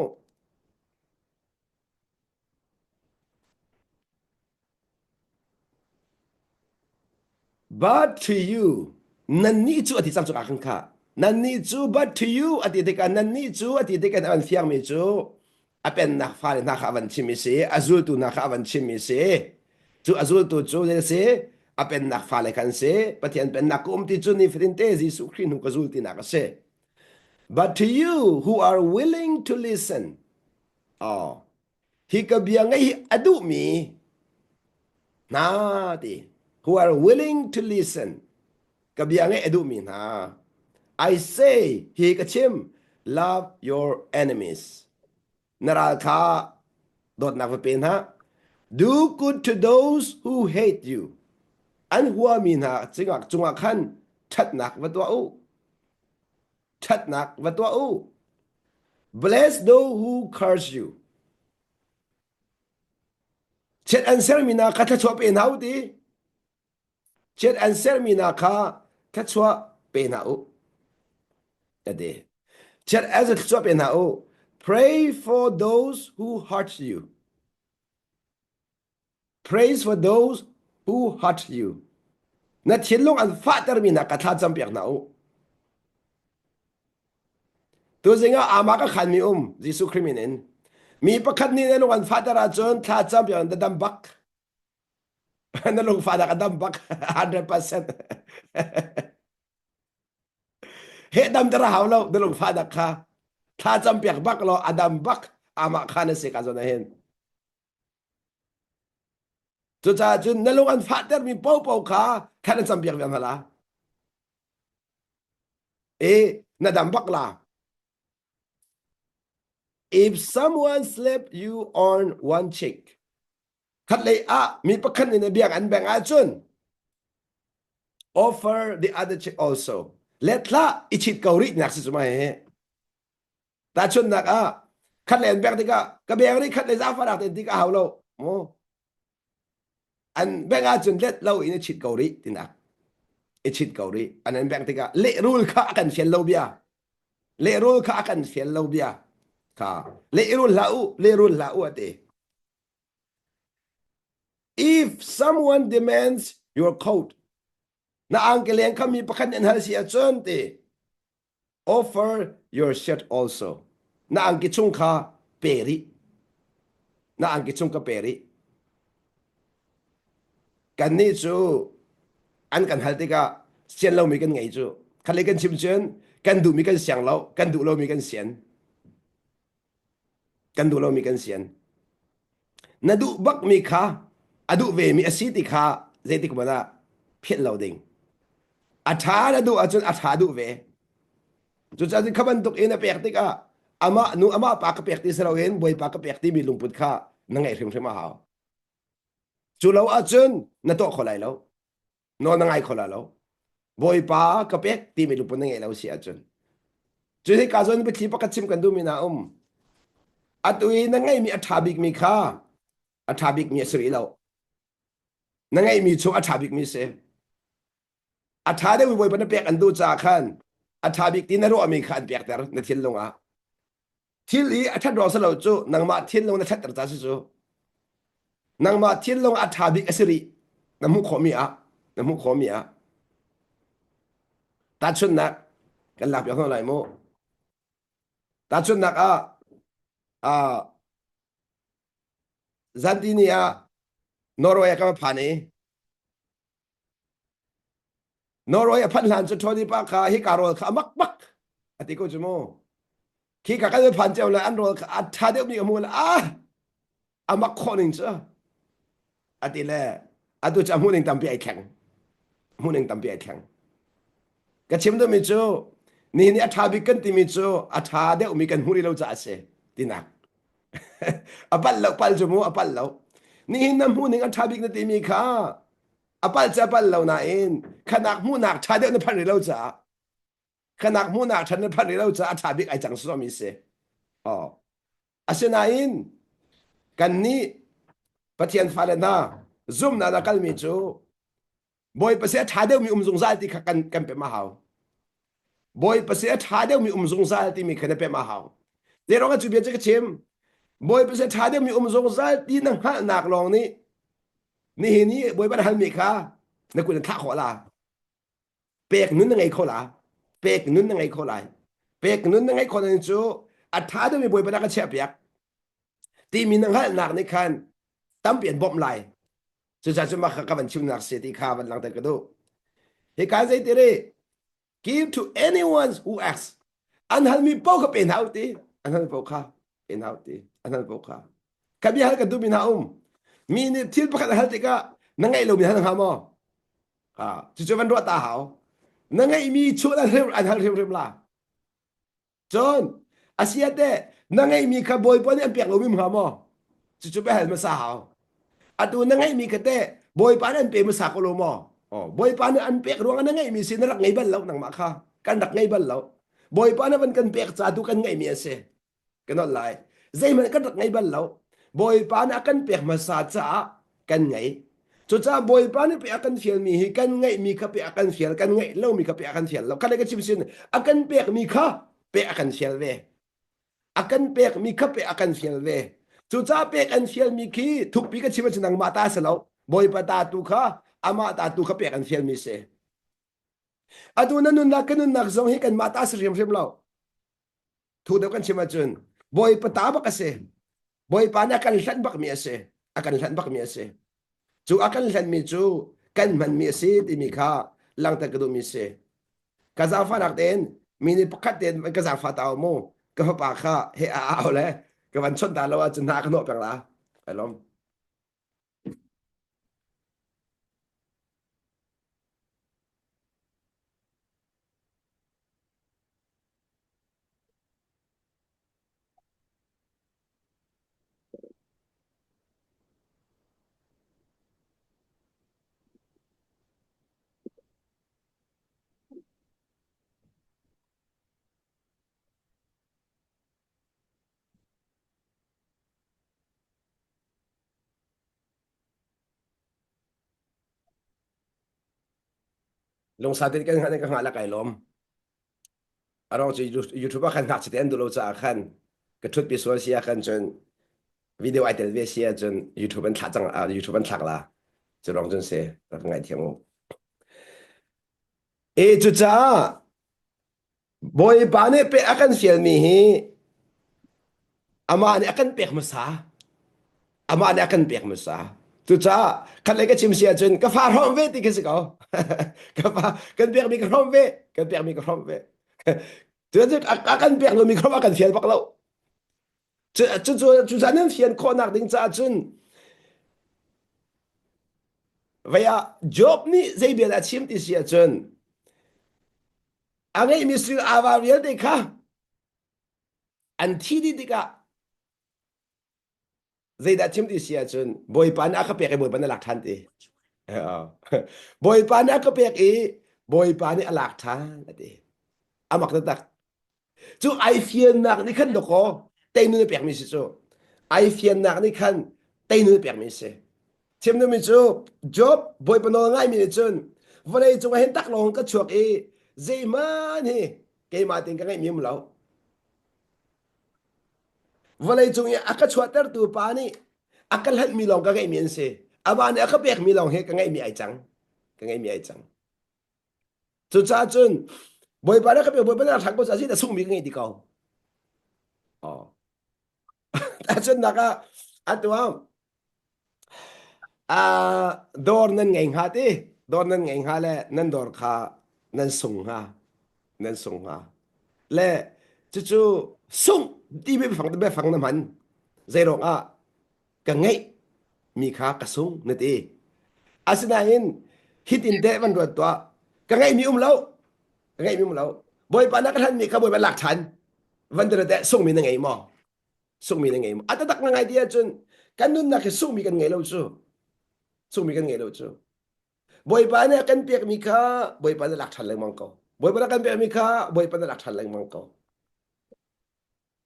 But to you, nannih cu a ti cang cu ah khan kha. Nannih cu but to you a ti tikah nannih cu a ti tikah a van fiangmi cu a pennak fale hna kha a van chimmi si, a zultu hna kha a van chimmi si. Cu a zultu cu zei a si? A pennak fale kha an si. Pathian pennak ka um ti cu nifatin te Jesuh Khrih hnu ka zul tinak a si. But to you who are willing to listen, oh, hi ka bia ngaih hi a duhmi hna ti who are willing to listen ka bia ngaih a duhmi hna I say hi ka chim love your enemies na ral kha dawtnak va pe hna do good to those who hate you an huami hna cungah cungah khan ṭhatnak va tuah u ṭhatnak va tuah u. Bless those who curse you. Chiat an sermi hna kha thluachuah pe hna u ti. Chiat an sermi hna kha thluachuah pe hna u. Ati. Chiat an thluachuah pe hna u. Pray for those who hurt you. Praise for those who hurt you. Na thinlung an fahtermi hna ka thla campiak hna u. Tuzing ah ama ka khanmi um Jesuh Khrih min in. Mi pakhat nih na lung an fahter ahcun thla campiak na dam bak. na lung fahnak a dam bak 100%. He dam ter a hau lo na lung fahnak kha. Thla campiak bak law a dam bak amah khan a si ka zawn hin. Cucaah cun na lung an fahtermi paohpaoh kha khan an campiak ve hna la. E na dam bak la. If someone slap you on one cheek, khatlei ah mi pakhat nih na biang an beng ahcun offer the other cheek also. Let hlah i chit ko rih nak si cu mai he. Tahchunhnak ah khat le an bek tikah ka beng ri khat le zaangfahnak tein ti ka hau lo mu an beng ahcun let lo in i chit ko rih tinak i chit ko rih an an beng tikah lehrul kha a kan fial lo bia lehrul kha a kan fial lo bia kha lehrul hlah u lehrul hlah u ati if someone demands your coat na angkeleng kha mi pakhat nih an hal si ahcun ti Offer your shirt also. Na angki chung kha pe rih. Na angki chung ka pe rih. Kannih cu an kan hal tikah sian lomi kan ngei cu. Khatlei kan chim cun kan duhmi kan siang lo, kan duh lomi kan sian. Kan duh lomi kan sian. Na duh bakmi kha a duh vemi a si ti kha Zeitik hmanh ah philh lo ding. A ṭha na duh ahcun a ṭha duh ve. Cucaah cun kha bantuk in a pek tikah amah nu amah pa ka pek ti si loin Bawipa ka pek timi lungput kha na ngeih hrimhrim a hau. Cu lo ahcun na tuah kho lai lo. Nawl na ngai kho lai lo. Bawipa ka pek timi lungput na ngeih lo si ahcun. Cu hika zawn biathli pakhat chim kan duhmi na um. Atu i na ngeihmi a ṭha bikmi kha a ṭha bikmi a si rih lo. Na ngeihmi chung a ṭha bikmi si. A ṭha deuhmi Bawipa na pek an duh caah khan a ṭha bik ti na ruahmi kha an pekter na thinlung ah. Thil i a ṭhat ruang si lo cu nangmah thinlung na ṭhatter ca si cu. Nangmah thinlung a ṭha bik a si rih. Na hmuh khawhmi ah, na hmuh khawhmi ah. Tahchunhnak kan lak piak hna lai mu. Tahchunhnak ah, ah zanti ni ah Norway ah ka va phan i Norway a phanh hlan cu Tony pa kha hika rawl kha a mak bak a ti ko cu mu. Khi ka kan phan cio le an rawl kha a ṭha deuh mi ka hmu le ah a mak khawh ning cu a ti le atu cu a hmuh ning tampi ai thleng hmuh ning tampi ai thleng ka chim duhmi cu nihin ni a ṭha bik kan timi cu a ṭha deuhmi kan hmuh rih lo caah a si tinak a palh lo pal cu mu a palh lo nihin na hmuh ning a ṭha bik na timi kha a palh cu a palh lo nain khanak hmuhnak ṭha deuh na phanh rih lo caah khanak hmuhnak ṭha na phanh rih lo caah a ṭha bik ai cang suami si. Oh. Asinain kannih Pathian fale hna zumhnak a kalmi cu Bawipa si a ṭha deuhmi um zungzal ti kha kan kan pem a hau. Bawipa si a ṭha deuhmi um zungzal timi kha na pem a hau. Zeiruang ah cu bia cu ka chim? Bawipa si a ṭha deuhmi um zungzal ti na hngalhnak lawng nih nihin i Bawipa na halmi kha na kut in thlah khawh la. Pek nun na ngei kho la. Pek nun na ngei kho lai. Pek nun na ngeih khawh ning cu a ṭha deuhmi Bawipa na ka chiahpiak timi na hngalhnak nih khan tampi an bawmh lai. Cucaah cu mah kha ka van chimnak si ti kha van langhter ka duh. Hika zei ti ri give to anyone who asks. An halmi paoh kha pe hna u ti. An halmi paoh kha pe hna u ti. An halmi paoh kha. Ka bia hal kan duhmi hna um. Mi nih thil pakhat an hal tikah na ngeih lomi hal hnga maw? Ha, cucu van ruah ta hau. Na ngeihmi chuah an hal an hal hrimhrim la. Cun a teh na ngeihmi kha Bawipa nih an pek lomi hnga maw? Cucu biahal hmasa hau. Atu na ngeihmi kha teh Bawipa nih an pe hmasa ko lo maw? Oh, Bawipa nih an pek ruangah na ngeihmi si na rak ngei bal lo nangmah kha. Kan rak ngei bal lo. Bawipa nih van kan pek ca tu kan ngeihmi a si. Ka nolh lai. Zeihmanh kan rak ngei bal lo. Bawipa nih a kan pek hmasa caah kan ngei. Cucaah Bawipa nih pek a kan fialmi hi kan ngeihmi kha pek a kan fial, kan ngeih lomi kha pek a kan fial lo. Kha le ka chim sin, a kan pekmi kha pek a kan fial ve. A kan pekmi kha pek a kan fial ve. Cucaah pek an fialmi khi thukpi ka chim ahcun nangmah ta si lo. Bawipa ta tu kha amah ta tu kha pek an fialmi si. Atu na nunnak ka nunnak zong hi kanmah ta si hrimhrim lo. Thu deuh kan chim ahcun Bawipa ta bak a si. Bawipa nih a kan hlanh bakmi a si. A kan hlanh bakmi a si. Cu a kan hlanmi cu kan hmanmi a si timi kha langhter ka duhmi si. Ka zaangfahnak tein mi nih pakhat tein ka zaangfah ta mu ka fapa kha he a au le ka van chawnh ta lo ahcun hna ka hnawh peng la. Ai lawm. Lungsa tein kan hngah ka hngah la kai lawm. Arong cu YouTube ah khan ngakchia te an duh lo caah khan ka ṭhut pi sual si ah khan cun video ai tel ve si ah cun YouTube an thlah cang YouTube an thlak la cu rong cun si rak ngaithiam u. E cucaah Bawipa nih pek a kan fialmi hi amah nih a kan pek hmasa. Amah nih a kan pek hmasa. Cucaah khat lei ka chim si ahcun ka fa hrawm ve ti khi si ko. ka fa kan pekmi ka hrawm ve, kan pekmi ka hrawm ve. Cucu a kan pek lomi hrawm a kan fial bak lo. Cucu cucaah nan fian khawhnak ding caah cun. Vei ah Job nih zei bia dah a chim ti si ahcun a ngeihmi sui ava vialte kha an thi dih tikah zeidah chim ti si ahcun Bawipa nih a ka pek i Bawipa nih a lak ṭhan ti. Bawipa nih a ka pek i Bawipa nih a lak ṭhan a ti. A mak taktak. Cu ai fiannak nih khan dawkaw teinu na pekmi si cu. Ai fiannak nih khan teinu na pekmi si. Chim duhmi cu Job Bawipa nawl ngaimi nih cun vawlei cung ah hin taklawng ka chuak i zeihmanh hi keimah tein ka ngeihmi um lo. Vawlei cung i a ka chuahtertu pa nih a ka hlanhmi lawng ka ngeihmi an si. Amah nih a ka pekmi lawng hi ka ngeihmi ai cang. Ka ngeihmi ai cang. Cucaah cun Bawipa nih a ka pek Bawipa nih a hrang ko caah a sungmi ka ngei ti ko. Oh. Tahchunhnak ah atu ah ah dawr nan ngei hnga ti dawr nan ngei hnga le nan dawr kha nan sung hnga nan sung hnga le cucu sungh timi biafang biafang na hman zeiruang ah ka ngeih mi kha ka sung na ti asinain hitin teh van ruat tuah ka ngeihmi um lo ka ngeihmi um lo bawipa na ka hlanmi kha bawipa lak ṭhan van ti teh sungmi na ngei maw sungmi na ngei maw a taktak na ngai ti ahcun kan nunnak hi sungmi kan ngei lo cu sungmi kan ngei lo cu bawipa nih a kan pekmi kha bawipa nih lak ṭhan lengmang ko bawipa nih a kan pekmi kha bawipa nih lak ṭhan lengmang ko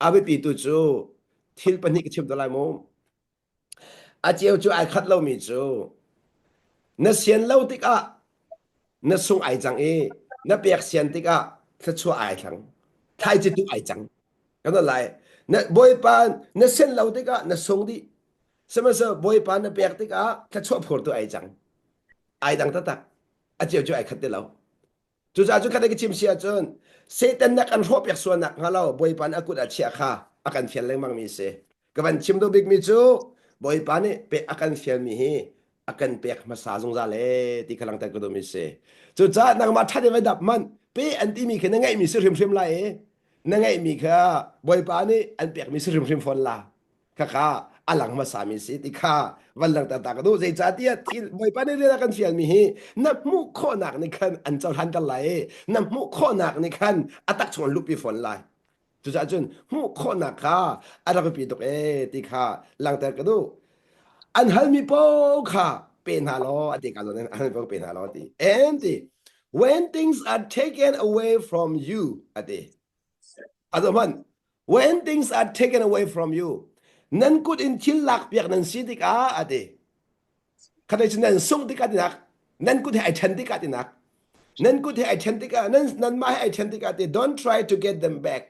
A biapi tu cu thil pahnih ka chim te lai mu. A ceu cu ai khat lomi cu na sian lo tikah na sung ai cang i na pek sian tikah thluachuah ai thlang. Thlaici tu ai cang. Kan lai. Na Bawipa na sian lo tikah na sung dih. Sihmanhsehlaw Bawipa na pek tikah thluachuah phur tu ai cang. Ai dang taktak. A ceu cu ai khat ti lo. Cucaah cu khat ka chim si ahcun Satan na kan hrawhpiak sual nak hnga lo Bawipa nih a kut ah chiah kha a kan fial lengmang mi si. Ka van chim duh bikmi cu Bawipa nih pek a kan fialmi hi a kan pek hmasa zungzal e ti kha langhter ka duhmi si. Cucaah nangmah ṭhat in vai dap hmanh pe an timi khi na ngeihmi si hrimhrim lai i na ngeihmi kha Bawipa nih an pekmi si hrimhrim fawn la. Khakha a lang hmasami si ti kha van langhter ta ka duh. Zeicahtiah thil Bawipa nih rian a kan fialmi hi na hmuh khawhnak nih khan an cohlanter lai i na hmuh khawhnak nih khan a tak chung an luhpi fawn lai. Cucaah cun hmuh khawhnak kha a rak biapi tuk ee ti kha langhter ka duh. An halmi paoh kha pe hna law a ti ka zawn an halmi paoh pe hna law a ti. And ti when things are taken away from you a ti. A hman when things are taken away from you nan kut in thil lak piak nan si tikah a ti khatai cu nan sungh tikah tinak nan kut he ai then tikah tinak nan kut he ai then tikah nan nanmah he ai then tikah ti don't try to get them back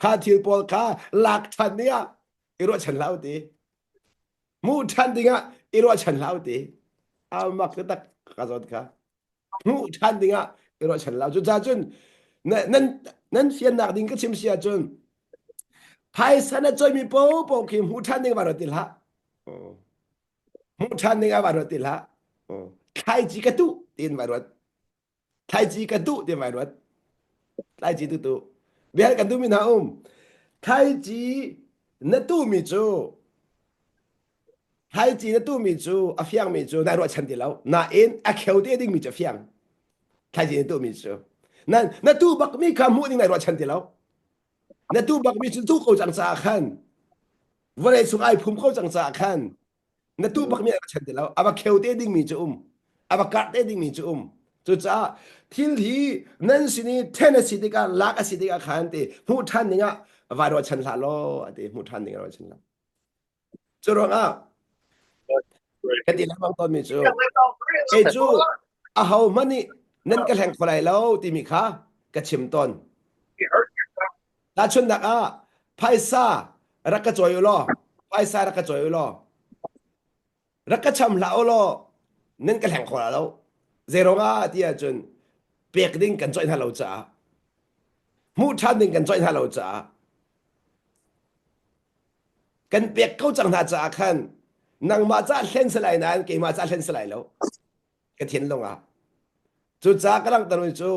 kha thil pawl kha lak than dingah i ruahchan hlah u ti hmuh than dingah i ruahchan hlah u ti a mak tak ka zawt kha hmuh ṭhan dingah i ruahchan lo. Cucaah cun nan nan fiannak ding ka chim si ahcun phaisa na coimi paohpaoh khi hmuh ṭhan ding va ruat ti hlah. Hmuh ṭhan ding ah va ruat ti hlah. Thlaici ka tuh tiin vai ruat. Thlaici ka tuh tiin vai ruat. Thlaici tu tu. Bia kan duhmi hna um. Thlaici na tuhmi cu Thlaici na tuhmi cu a fiangmi cu nai ruahchan ti lo. Nain a kheu te dingmi cu a fiang. Thlaici na tuhmi cu. Na, na tuh bakmi kha hmuh ding nai ruahchan ti lo. Na tuh bakmi cu tuh ko cang caah khan vawlei chung ai phum ko cang caah khan na tuh bakmi nai ruahchan ti lo. A va kheu te dingmi cu um. A va karh te dingmi cu um. Cucaah thil hi nan sin i then a si tikah lak a si tikah khan ti hmuh ṭhan dingah vai ruahchan hlah law a ti hmuh ṭhan ding ah ruahchan hlah. Cu ruangah kan ti lengmang tawnmi cu kei cu aho hmanh nih nan ka hleng kho lai lo timi kha ka chim tawn. Tahchunhnak ah phaisa rak ka cawi u law phaisa rak ka cawi u law rak ka cham hlah u law nan ka hleng kho lai lo. Zei ruangah ti ahcun pek ding kan cawih hna lo caah hmuh ṭhan ding kan cawih hna lo caah Kan pek ko cang hna caah khan nangmah caah hlen si lai nain keimah caah hlen si lai lo ka thinlung ah. Cucaah ka langhter mi cu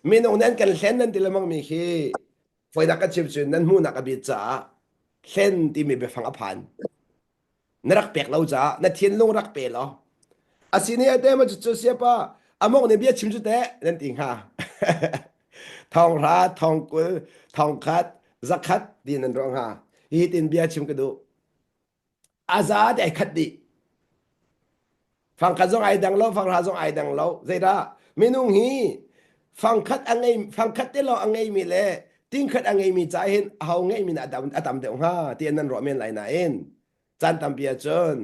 minung nih an kan hlen nan ti lengmang mi khi fawinak ka chim cun nan hmuhnak a bit caah hlen timi biafang a phan. Na rak pek lo caah na thinlung rak pe law. Asini ate ma cu siapa amok ne bia chim cu teh nan ti hnga. Thong hra, thong 20, thong khat, zakhat ti nan ruah hnga. Hi tin bia chim ka duh. Aza te ai khat dih. Fangkhat zong ai dang lo, fanghra zong ai dang lo. Zeidah minung hi fangkhat a ngei fangkhat te lawng a ngeimi le tingkhat a ngeimi ca hin aho ngeimi na a tam deuh hnga ti nan ruah men lai nain caan tampi ahcun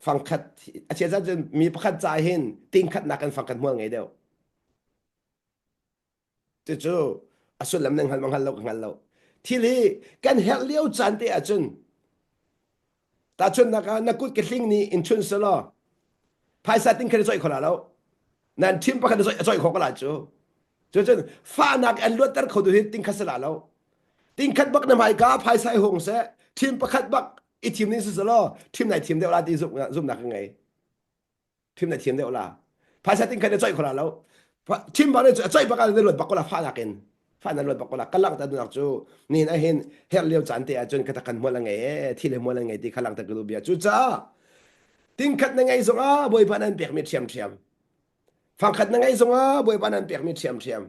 fangkhat a chia cun mi pakhat ca hin tingkhat nakin fangkhat hmual ngei deuh. Cucu a sullam nan hngal ma hngal lo ka hngal lo. Thil hi kan herh lio caan te ahcun tahchunhnak ah na kut ke hling nih in chun selaw phaisa ting khan coih kho la lo. Nan ṭhim pakhat na coih khawh ko la cu. Cucun fahnak an luatter kho tu hi ting khat si la lo. Ting khat bak na hmaika phaisa i hung seh, ṭhim pakhat bak i thim ning si selaw ṭhim nai thim deuh la ti zumhnak ka ngei. Thim na thiam deuh la. Phaisa ting khat na coih kho la lo. Thim bak ne coih bak ah na luat bak ko la fahnak in. Fah na luat bak ko la. Ka langhter duhnak cu nihin ahin herh lio caan te ahcun ka takkan hmual a ngei ee thi le hmual a ngei ti kha langhter ka duh bia. Cucaah tingkhat na ngei zongah Bawipa nan pekmi ṭhiamṭhiam. Fangkhat na ngei zongah Bawipa nan pekmi ṭhiamṭhiam.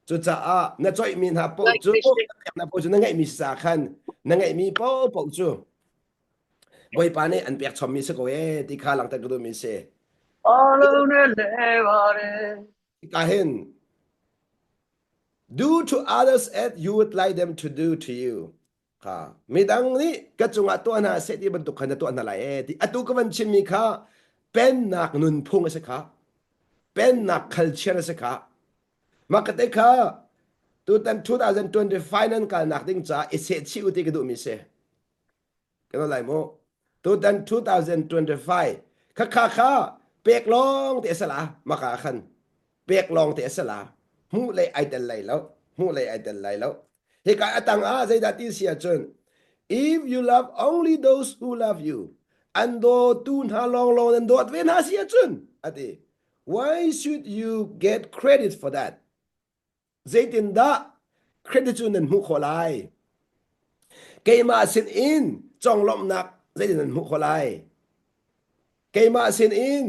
Cucaah na coihmi hna paoh cu na paoh cu na ngeihmi sa khan na ngeihmi paoh paoh cu Bawipa nih an pek chommi si ko ee ti kha langhter ka duhmi si. Hika hin do to others as you would like them to do to you. Kha midang nih ka cungah tuah hna seh ti bantuk khan na tuah hna lai ee ti atu ka van chimmi kha pennak nunphung a si kha pennak culture a si kha mah ka te kha tutan 2025 nan kalnak ding caah i sehchih u ti ka duhmi si. Kan lai mu. Tutan 2025 kha kha kha pek lawng te sala maka khan pek lawng te sala hmuh lei ai tel lai lo hmuh lei ai tel lai lo hika atang ah zeidah ti si ahcun if you love only those who love you an dawtu hna lawng lawng nan dawt ve hna si ahcun ati why should you get credit for that Zeitindah credit cu nan hmuh khawh lai? Keimah sin in conglawmhnak zeitin nan hmuh khawh lai? Keimah sin in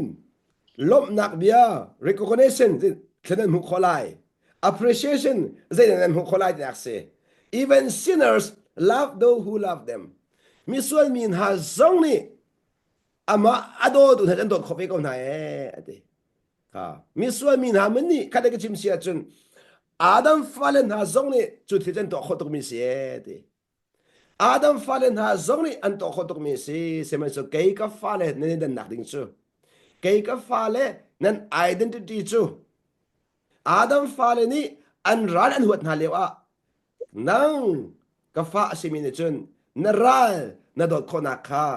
lawmhnak bia recognition thil nan hmuh khawh lai? Appreciation zeitin nan hmuh khawh lai tinak si. Even sinners love those who love them. Misual mi hna zong nih amah a dawtu hna an dawt khawh ve ko hna ee ati. Misual mi hna man nih khat ka chim si ahcun Adam fale hna zong nih cu thil an tuah khawh tukmi si ee ti. Adam fale hna zong nih an tuah khawh tukmi si. Sihmanhsehlaw kei ka fale nan i dannak ding cu kei ka fale nan identity cu Adam fale nih an ral an huat hna lio ah nang ka fa a simi nih cun na ral na dawt khawhnak kha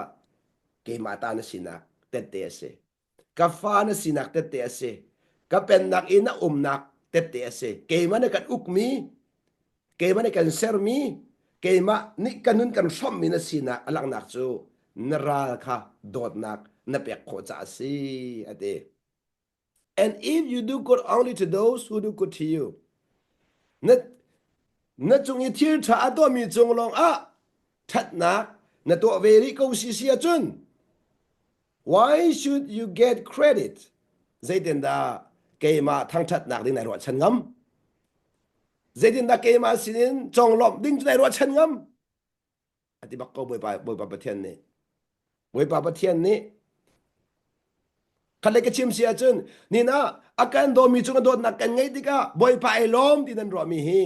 keimah ta na sinak tette a si. Ka fa na sinak tette a si. Ka pennak i na umnak tette a si. Keimah nih kan ukmi, keimah nih kan sermi, keimah nih ka nun kan hrawmhmi na sinak a langhnak cu na ral kha dawtnak na pek khawh caah a si, a ti. And if you do good only to those who do good to you, na, na cung i thil ṭha a tuahmi cung lawngah ṭhatnak na tuah ve rih ko si si ahcun Why should you get credit? Zeitindah keimah thangṭhatnak ding nai ruahchan ngam? Zeitindah keimah sinin conglawmh ding cu nai ruahchan ngam? A ti bak ko Bawipa, Bawipa Pathian nih. Bawipa Pathian nih khat le ka chim si ahcun nin ah a kan dawmi cung a dawtnak kan ngeih tikah Bawipa ai lawm ti nan ruahmi hi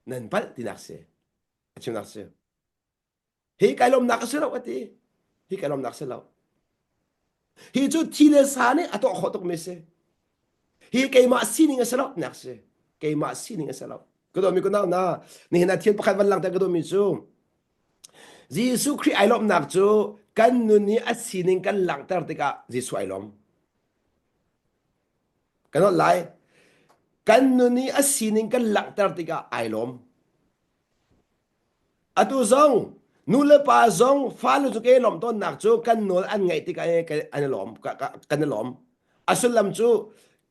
nan palh tinak si. A chimnak si. Hi kai lawmnak a si lo a ti. Hi kai lawmnak si lo. Hi cu thi le sa nih a tuah khawh tukmi si. Hi keimah sining a si lo nak si. Keimah sining a si lo. Ka dawmi ka nau na nihin ah thil pakhat van langhter ka dawmi cu Jesuh Khrih ai lawmhnak cu kan nun i a sining kan langhter tikah Jesuh ai lawm. Kan holh lai. Kan nun i a sining kan langhter tikah ai lawm. Atu zong nu le pa zong fale cu ke lawmh tawnnak cu kan nawl an ngaih tikah an i lawm kan i lawm. A sullam cu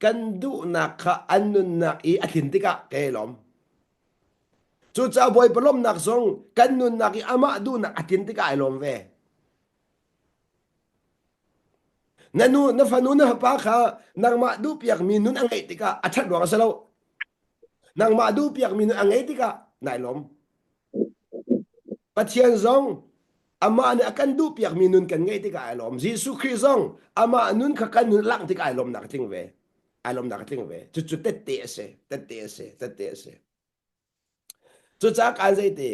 kan duhnak kha an nunnak i a tlin tikah ke i lawm. Cucaah Bawipa lawmhnak zong kan nunnak i amah duhnak a tlin tikah ai lawm ve. Na nu na fanu na fapa kha nangmah duhpiakmi nun a ngeih tikah a ṭhat ruang a si lo. Nangmah duhpiakmi nun a ngeih tikah nai lawm. Pathian zong amah nih a kan duhpiakmi nun kan ngeih tikah ai lawm. Jesuh Khrih zong amah nun kha kan nun langh tikah ai lawmnak a tling ve. Ai lawmnak a tling ve. Cucu tette a si. Tette a si. Tette a si. Cucaah kaan zeiti?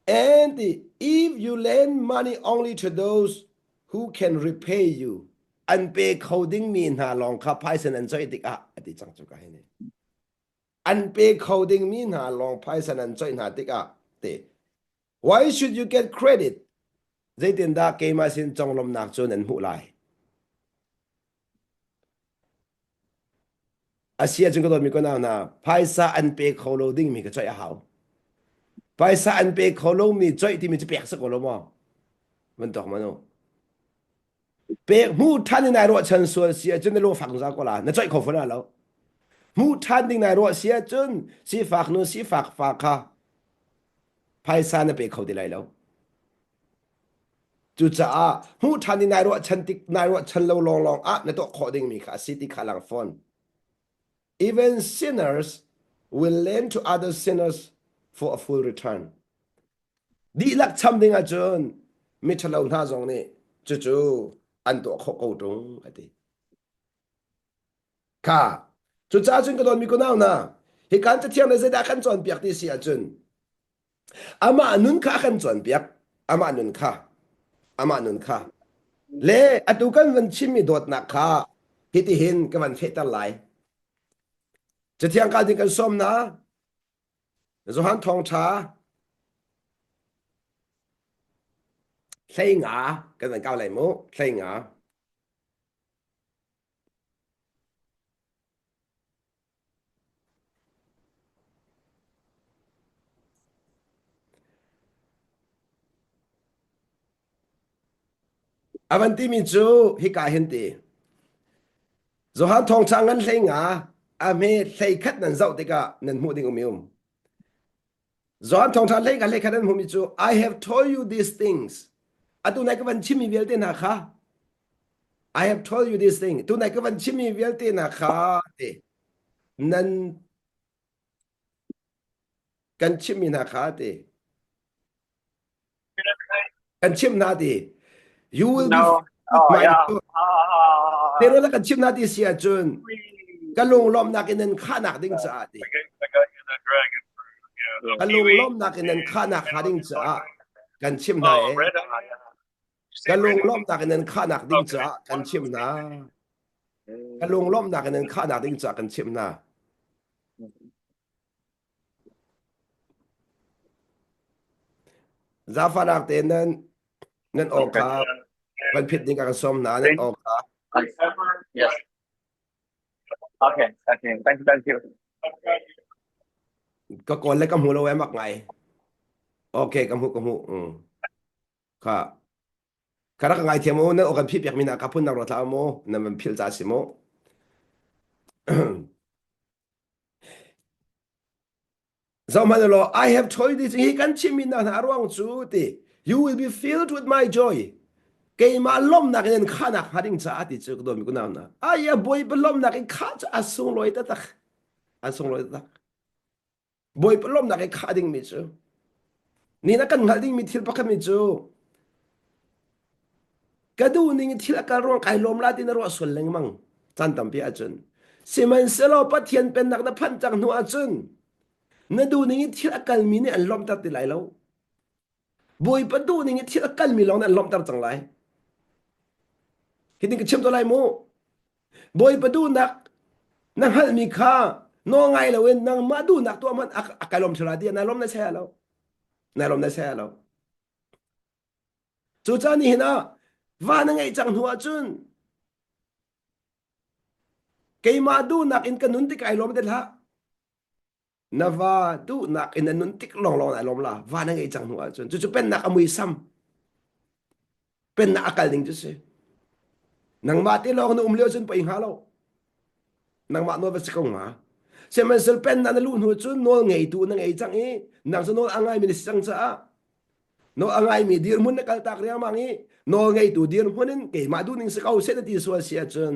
And if you lend money only to those who can repay you, an pe kho dingmi hna lawng kha phaisa nan coih tikah a ti cang cu ka hi ni. An pe kho dingmi hna lawng phaisa nan coih hna tikah te. Why should you get credit? Zeitindah keimah sin conglawmhnak cu nan hmuh lai? A si ahcun ka dawtmi ka nau hna, phaisa an pe kho lo dingmi ka coih a hau. Phaisa an pe kho lomi coih timi cu pek si ko lo maw? Van tuak man u. Pek hmuh ṭhan in nai ruahchan sual si ahcun na lungfak zungzal ko la. Na coih kho fawn lo. Hmuh ṭhan ding nai ruah si ahcun sifak nu sifak fa kha phaisa na pe kho ti lai lo. Cucaah hmuh ṭhan i nai ruahchan tik nai ruahchan lo lawnglawng ah na tuah khawh dingmi kha a si ti kha lang fawn. Even sinners will lend to other sinners for a full return. Dihlak cham ding ahcun miṭhalo hna zong nih cucu an tuah khawh ko ṭung a ti. Kha cucaah cun ka dawtmi kunau hna, hi kan cathiang nih zeidah kan cawnpiak ti si ahcun Amah nun kha a kan cawnpiak. Amah nun kha. Amah nun kha. Le atu kan van chimmi dawtnak kha hitihin ka van fehter lai. Cathiang ka ding kan sawm na. Johan Thawngṭha hlei nga kan van kau lai mu. Hlei nga. A van timi cu hika hin ti. Johan thawngṭha ngan hlei nga a hme hlei khat nan zoh tikah nan hmuh ding um i um. Johan thawngṭha hlei nga hlei khat nan hmuhmi cu I have told you these things. Atu nai ka van chimmi vialte hna kha I have told you these things. Tu nai ka van chimmi vialte hna kha ti. Nan kan chimmi hna kha ti. Kan chimh hna ti. You will be
No. Oh,
my
yeah.
Pero na kan chimh hna ti si ahcun ka lunglawmhnak in nan khahnak ding caah ti. Ka lunglawmhnak in nan khahnak hnga ding caah kan chimh hna e. Ka lunglawmhnak in nan khahnak ding caah kan chimh hna. Ka lunglawmhnak in nan khahnak ding caah kan chimh hna. Zaangfahnak tein nan nan aw kha van phit ding ka kan sawm hna nan aw kha.
Yes. Okay, okay. Thank you, thank you.
Ka kawl le ka hmu lo e mak ngai. Okay, ka hmu ka hmu. Mm. Kha ka rak ngai thiam u nan aw kan phih piak mi na ka phun nak ro thla mu nan van phil ca si mu. Zohhmanh law, I have told you this hi kan chimmi hna hna ruang cu ti you will be filled with my joy. Keimah lawmhnak in khahnak hnga ding caah ti cu ka dawmi kunau hna. Ai a Bawipa lawmhnak in khah cu a sunglawi taktak. A sunglawi taktak. Bawipa lawmhnak in khah dingmi cu ni na kan hngalh dingmi thil pakhat mi cu ka duh ning in thil a kal ruang kai lawm la ti na ruah sual lengmang caan tampi ahcun sihmanhsehlaw Pathian pennak na phanh cang hnu ahcun na duh ning in thil a kalmi nih an lawmhter ti lai lo Bawipa duh ning in thil a kalmi lawng nih an lawmhter cang lai hitin ka chim to lai mu Bawipa duhnak na hngalhmi kha nawl ngai loin nangmah duhnak tuah hmanh a kai lawm thil ti na lawm na saya lo na lawm na saya lo Cucaah nihin ah va na ngeih cang hnu ahcun keimah duhnak in ka nun tik ai lawm ti hlah. Na va duhnak in na nun tik lawnglawng ai lawm la. Va na ngeih cang hnu ahcun cucu pennak a muisam. Pennak a kal ding cu si. Nangmah te lawng na um lio cun poi hnga lo. Nangmah nawl va si ko hnga. Sihmanhsehlaw pennak na luh hnu cun nawl ngeitu na ngei cang i nang cu nawl a ngaimi na si cang caah. Nawl a ngaimi dirhmun na kaltak riangmang i nawl ngeitu dirhmun in keimah duhning si ko seh na ti sual si ahcun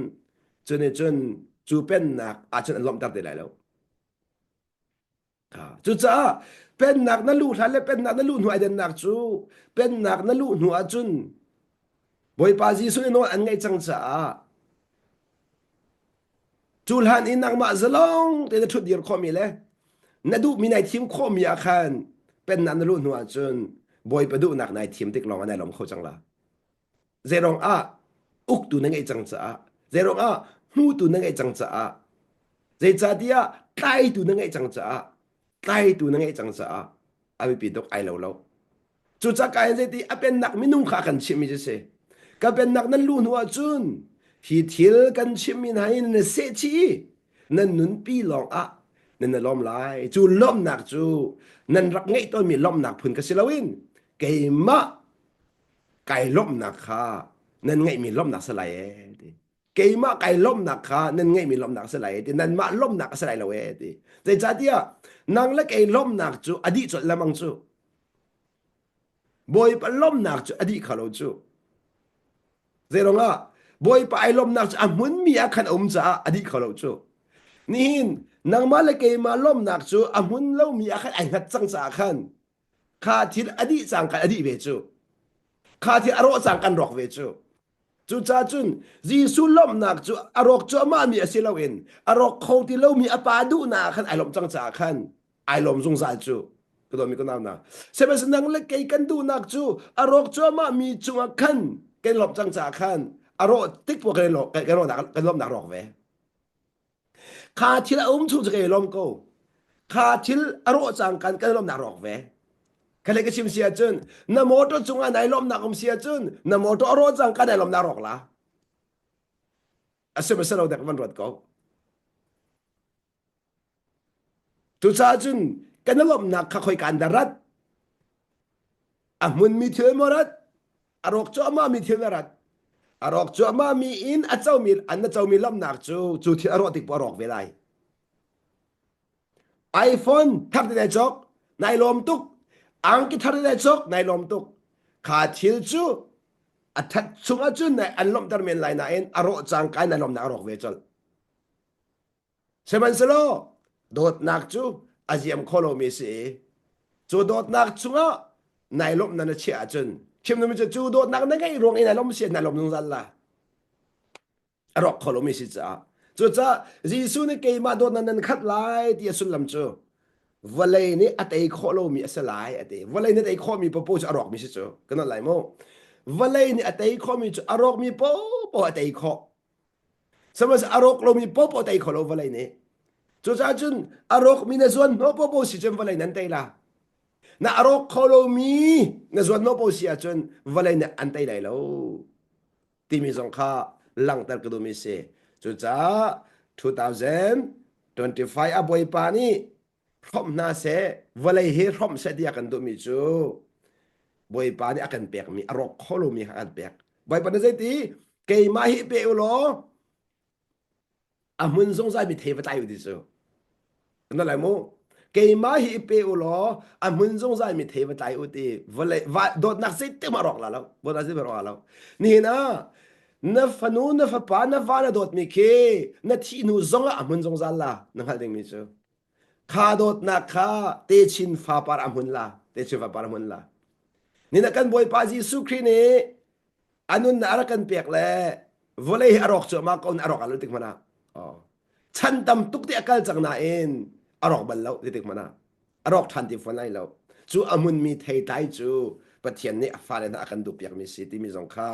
cu nih cun cu pennak ahcun an lawmhter te lai lo. Cucaah pennak na luh hlan le pennak na luh hnu ai dannak cu pennak na luh hnu ahcun Bawipa Jesuh nih nawl an ngeih cang caah Cu hlan i nangmah zalong tein na ṭhutdir khawhmi le na duhmi nai thim khawhmi ah khan pennak na luh hnu ahcun Bawipa duhnak nai thim tik lawng ah nai lawm kho cang la. Zeiruang ah uktu na ngeih cang caah, zeiruang ah hmutu na ngeih cang caah, zeicahtiah tlaitu na ngeih cang caah, tlaitu na ngeih cang caah a biapi tuk ai lo lo. Cucaah ka in zeiti a pennak minung kha a kan chimhmi cu si. Ka pennak nan luh hnu ahcun hi thil kan chimhmi hna hi nan sehchih i nan nunpi lawng ah nan i lawm lai. Cu lawmhnak cu nan rak ngeih tawnmi lawmhnak phun ka si loin keimah kai lawmhnak kha nan ngeihmi lawmhnak si lai ee ti. Keimah kai lawmhnak kha nan ngeihmi lawmhnak si lai ti. Nanmah lawmhnak a si lai lo ee ti. Zeicahtiah nang le kei lawmhnak cu a dih colh lemang cu. Bawipa lawmhnak cu a dih kho lo cu. Zeiruang ah Bawipa ai lawmhnak cu a hmunmi ah khan a um caah a dih kho lo cu. Nihin nangmah le keimah lawmhnak cu a hmun lomi ah khan ai hngat cang caah khan kha thil a dih cang kan a dih ve cu. Kha thil a rawh cang kan rawk ve cu. Cucaah cun Jesuh lawmhnak cu a rawk cuahmahmi a si loin a rawk kho ti lomi a pa duhnak ah khan ai lawmh cang caah khan ai lawm zungzal cu. Ka dawmi ka nau hna. Sihmanhsehlaw nang le kei kan duhnak cu a rawk cuahmahmi cungah khan kan lawmh cang caah khan a rawh tik poah kan kan kan lawmhnak rawk ve. Kha thil a um chung cu kan i lawm ko. Kha thil a rawh cang kan kan lawmhnak rawk ve. Kha ka chim si ahcun na motor cungah nai lawmhnak um si ahcun na motor a rawh cang kan nai lawmhnak rawk la. A si ma si lo dek van ruat ko. Cucaah cun kan i lawmhnak kha khoi kaan dah rat? A hmunmi thil maw rat? A rawk cuahmahmi thil na rat? A rawk cuahmahmi in a comi an na comi lawmhnak cu cu thil a rawh tik poah a rawk ve lai. iPhone thar te nai cawk, nai lawm tuk. Angki thar te nai cawk, nai lawm tuk. Kha thil cu a that chung ahcun nai an lawmhter men lai nain a rawh cangka in nai lawmhnak a rawk ve colh. Sihmanhsehlaw dawtnak cu a ziam kho lomi a si i cu dawtnak chungah nai lawmhnak na chiah ahcun chim duhmi cu cu dawtnak na ngeih ruang i nai lawmh si nai lawm zungzal la a rawk kho lomi si caah cucaah Jesuh nih keimah dawtnak nan khat lai ti a sullam cu vawlei nih a tei khawh lomi a si lai a ti vawlei nih a tei khawhmi paoh cu a rawkmi si cu kan lai mu vawlei nih a tei khawhmi cu a rawkmi paoh a tei khawh Sihmanhsehlaw a rawk lomi popo tei kho lo vawlei nih. Cucaah cun a rawkmi na zuan hnawh popo si cun vawlei nan tei la. Na a rawk kho lomi na zuan hnawh popo si ahcun vawlei nih an tei lai lo timi zong kha langhter ka duhmi si. Cucaah 2025 a Bawipa nih hrawmh hna seh vawlei hi hrawmh seh tiah kan duhmi cu Bawipa nih a kan pekmi a rawk kho lomi kha a kan pek Bawipa nih zeiti keimah hi pe u law a hmun zungzal mi thei va tlai u ti cu na lai mu keimah hi pe u law a hmun zungzal mi thei va tlai u ti vawlei dawtnak zeitik mah rawk la lo dawtnak zeitik rawk la lo nihin ah na fanu na fapa na va na dawtmi khi na thih hnu zongah a hmun zungzal la na hngalh dingmi cu Kha dawtnak kha techin fapar a hmun la, techin fapar a hmun la. Nina kan Bawipa Jesuh Khrih nih a nunnak a rak kan pek le vawlei hi a rawk cuahmah ko a rawk al tik hmanh ah oh. chan tam tuk te a kal cang nain a rawk bal lo ti tik hmanh ah a rawk ṭhan ti fawn lai lo cu a hmunmi theitlai cu Pathian nih a fale hna a kan duh piakmi si timi zong kha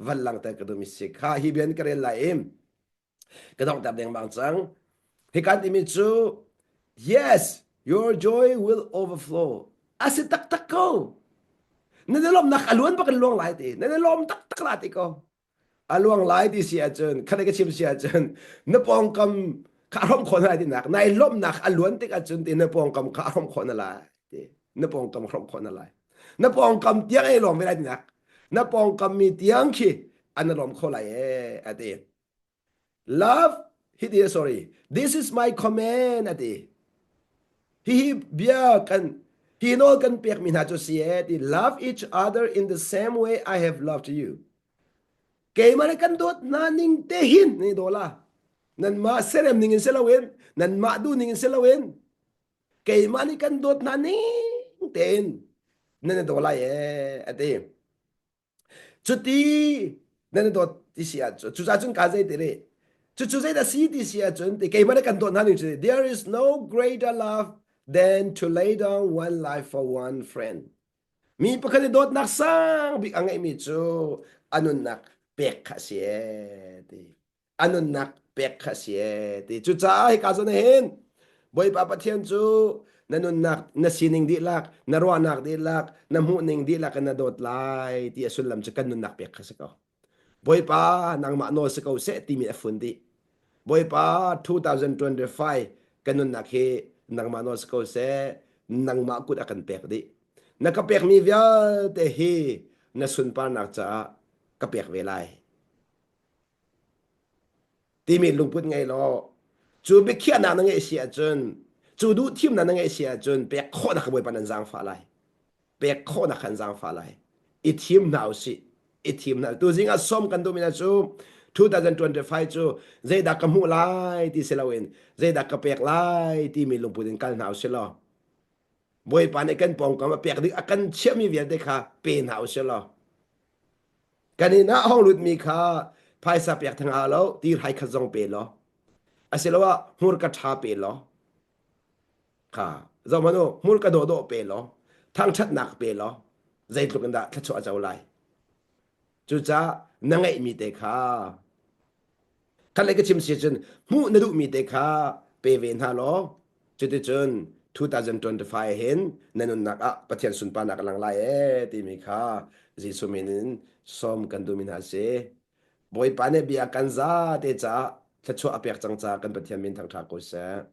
van langhter ka duhmi si kha hi bian ka rel lai i Ka donghter dengmang cang. Hikan timi cu yes, your joy will overflow. A si taktak ko. Na i lawmnak a luan bak in luang lai ti. Na i lawm taktak la ti ko. A luang lai ti si ahcun, khat ka chim si ahcun, na pawngkam kha a hrawm khawh na lai tinak. Na i lawmhnak a luan tik ahcun ti na pawngkam kha a hrawm khawh na lai ti. Na pawngkam hrawm khawh na lai. Na pawngkam tiang ei lawm ve lai tinak. Na pawngkam mi tiang khi an lawm kho lai ee a ti. Love, hi sorry, this is my command ati. Hihi bia kan. Hi nawl kan pekmi hna cu si e ti love each other in the same way I have loved you. Keimah le kan dawt hna ning te hin ni dola. Nanmah serem ning in si loin, nanmah duh ning in si loin, keimah nih kan dawt hna ning tein nan i daw lai ee a ti. Cuti nan i dawt ti si ahcun cucaah cun ka zei ti rih cucu zeidah si ti si ahcun ti keimah nih kan dawt hna ning cu there is no greater love than to lay down one life for one friend. Mi pakhat i dawtnak sang bik a ngeihmi cu a nunnak pek kha a si ee ti. A nunnak pek kha a si ee ti. Cucaah hika zawn ah hin Bawipa Pathian cu na nunnak na sining dihlak, na ruahnak dihlak, na hmuhning dihlak in na dawt lai ti a sullam cu kan nunnak pek kha si ko. Bawipa nangmah nawl si ko seh timi a fun dih. Bawipa 2025 kan nunnak hi nangmah nawl si ko seh, nangmah kut a kan pek dih. Na ka pekmi vialte hi na sunparnak caah ka pek ve lai. Timi lungput ngei law cu biakhiahnak na ngeih si ahcun cu duh thimnak na ngeih si ahcun pek khawhnak ka Bawipa nan zaangfah lai. Pek khawhnak kha an zaangfah lai. I thim hna usih. I thim hna. Tuzing ah sawm kan duhmi hna cu 2025 cu zeidah ka hmuh lai ti si loin zeidah ka pek lai timi lungput in kal hna usih law Bawipa nih kan pawngkam a pek ding a kan chiahmi vialte kha pe hna usih law kan inn ah hong lutmi kha phaisa pek theng hau lo ti hrai khat zong pe law asiloah hmurka ṭha pe law kha zoh hmanh u hmurka dawhdawh pe law thangṭhatnak pe law zeitluk in dah thluachuah a co lai cucaah na ngeihmi te kha Khat lei ka chim si cun hmuh na duhmi te kha pe ve hna law cuticun 2025 hin na nunnak ah Pathian sunparnak a lang lai ee timi kha Jesuh min in sawm kan duhmi hna si. Bawipa nih bia kan za te caah thluachuah a pek cang caah kan Pathian min thangṭha ko seh.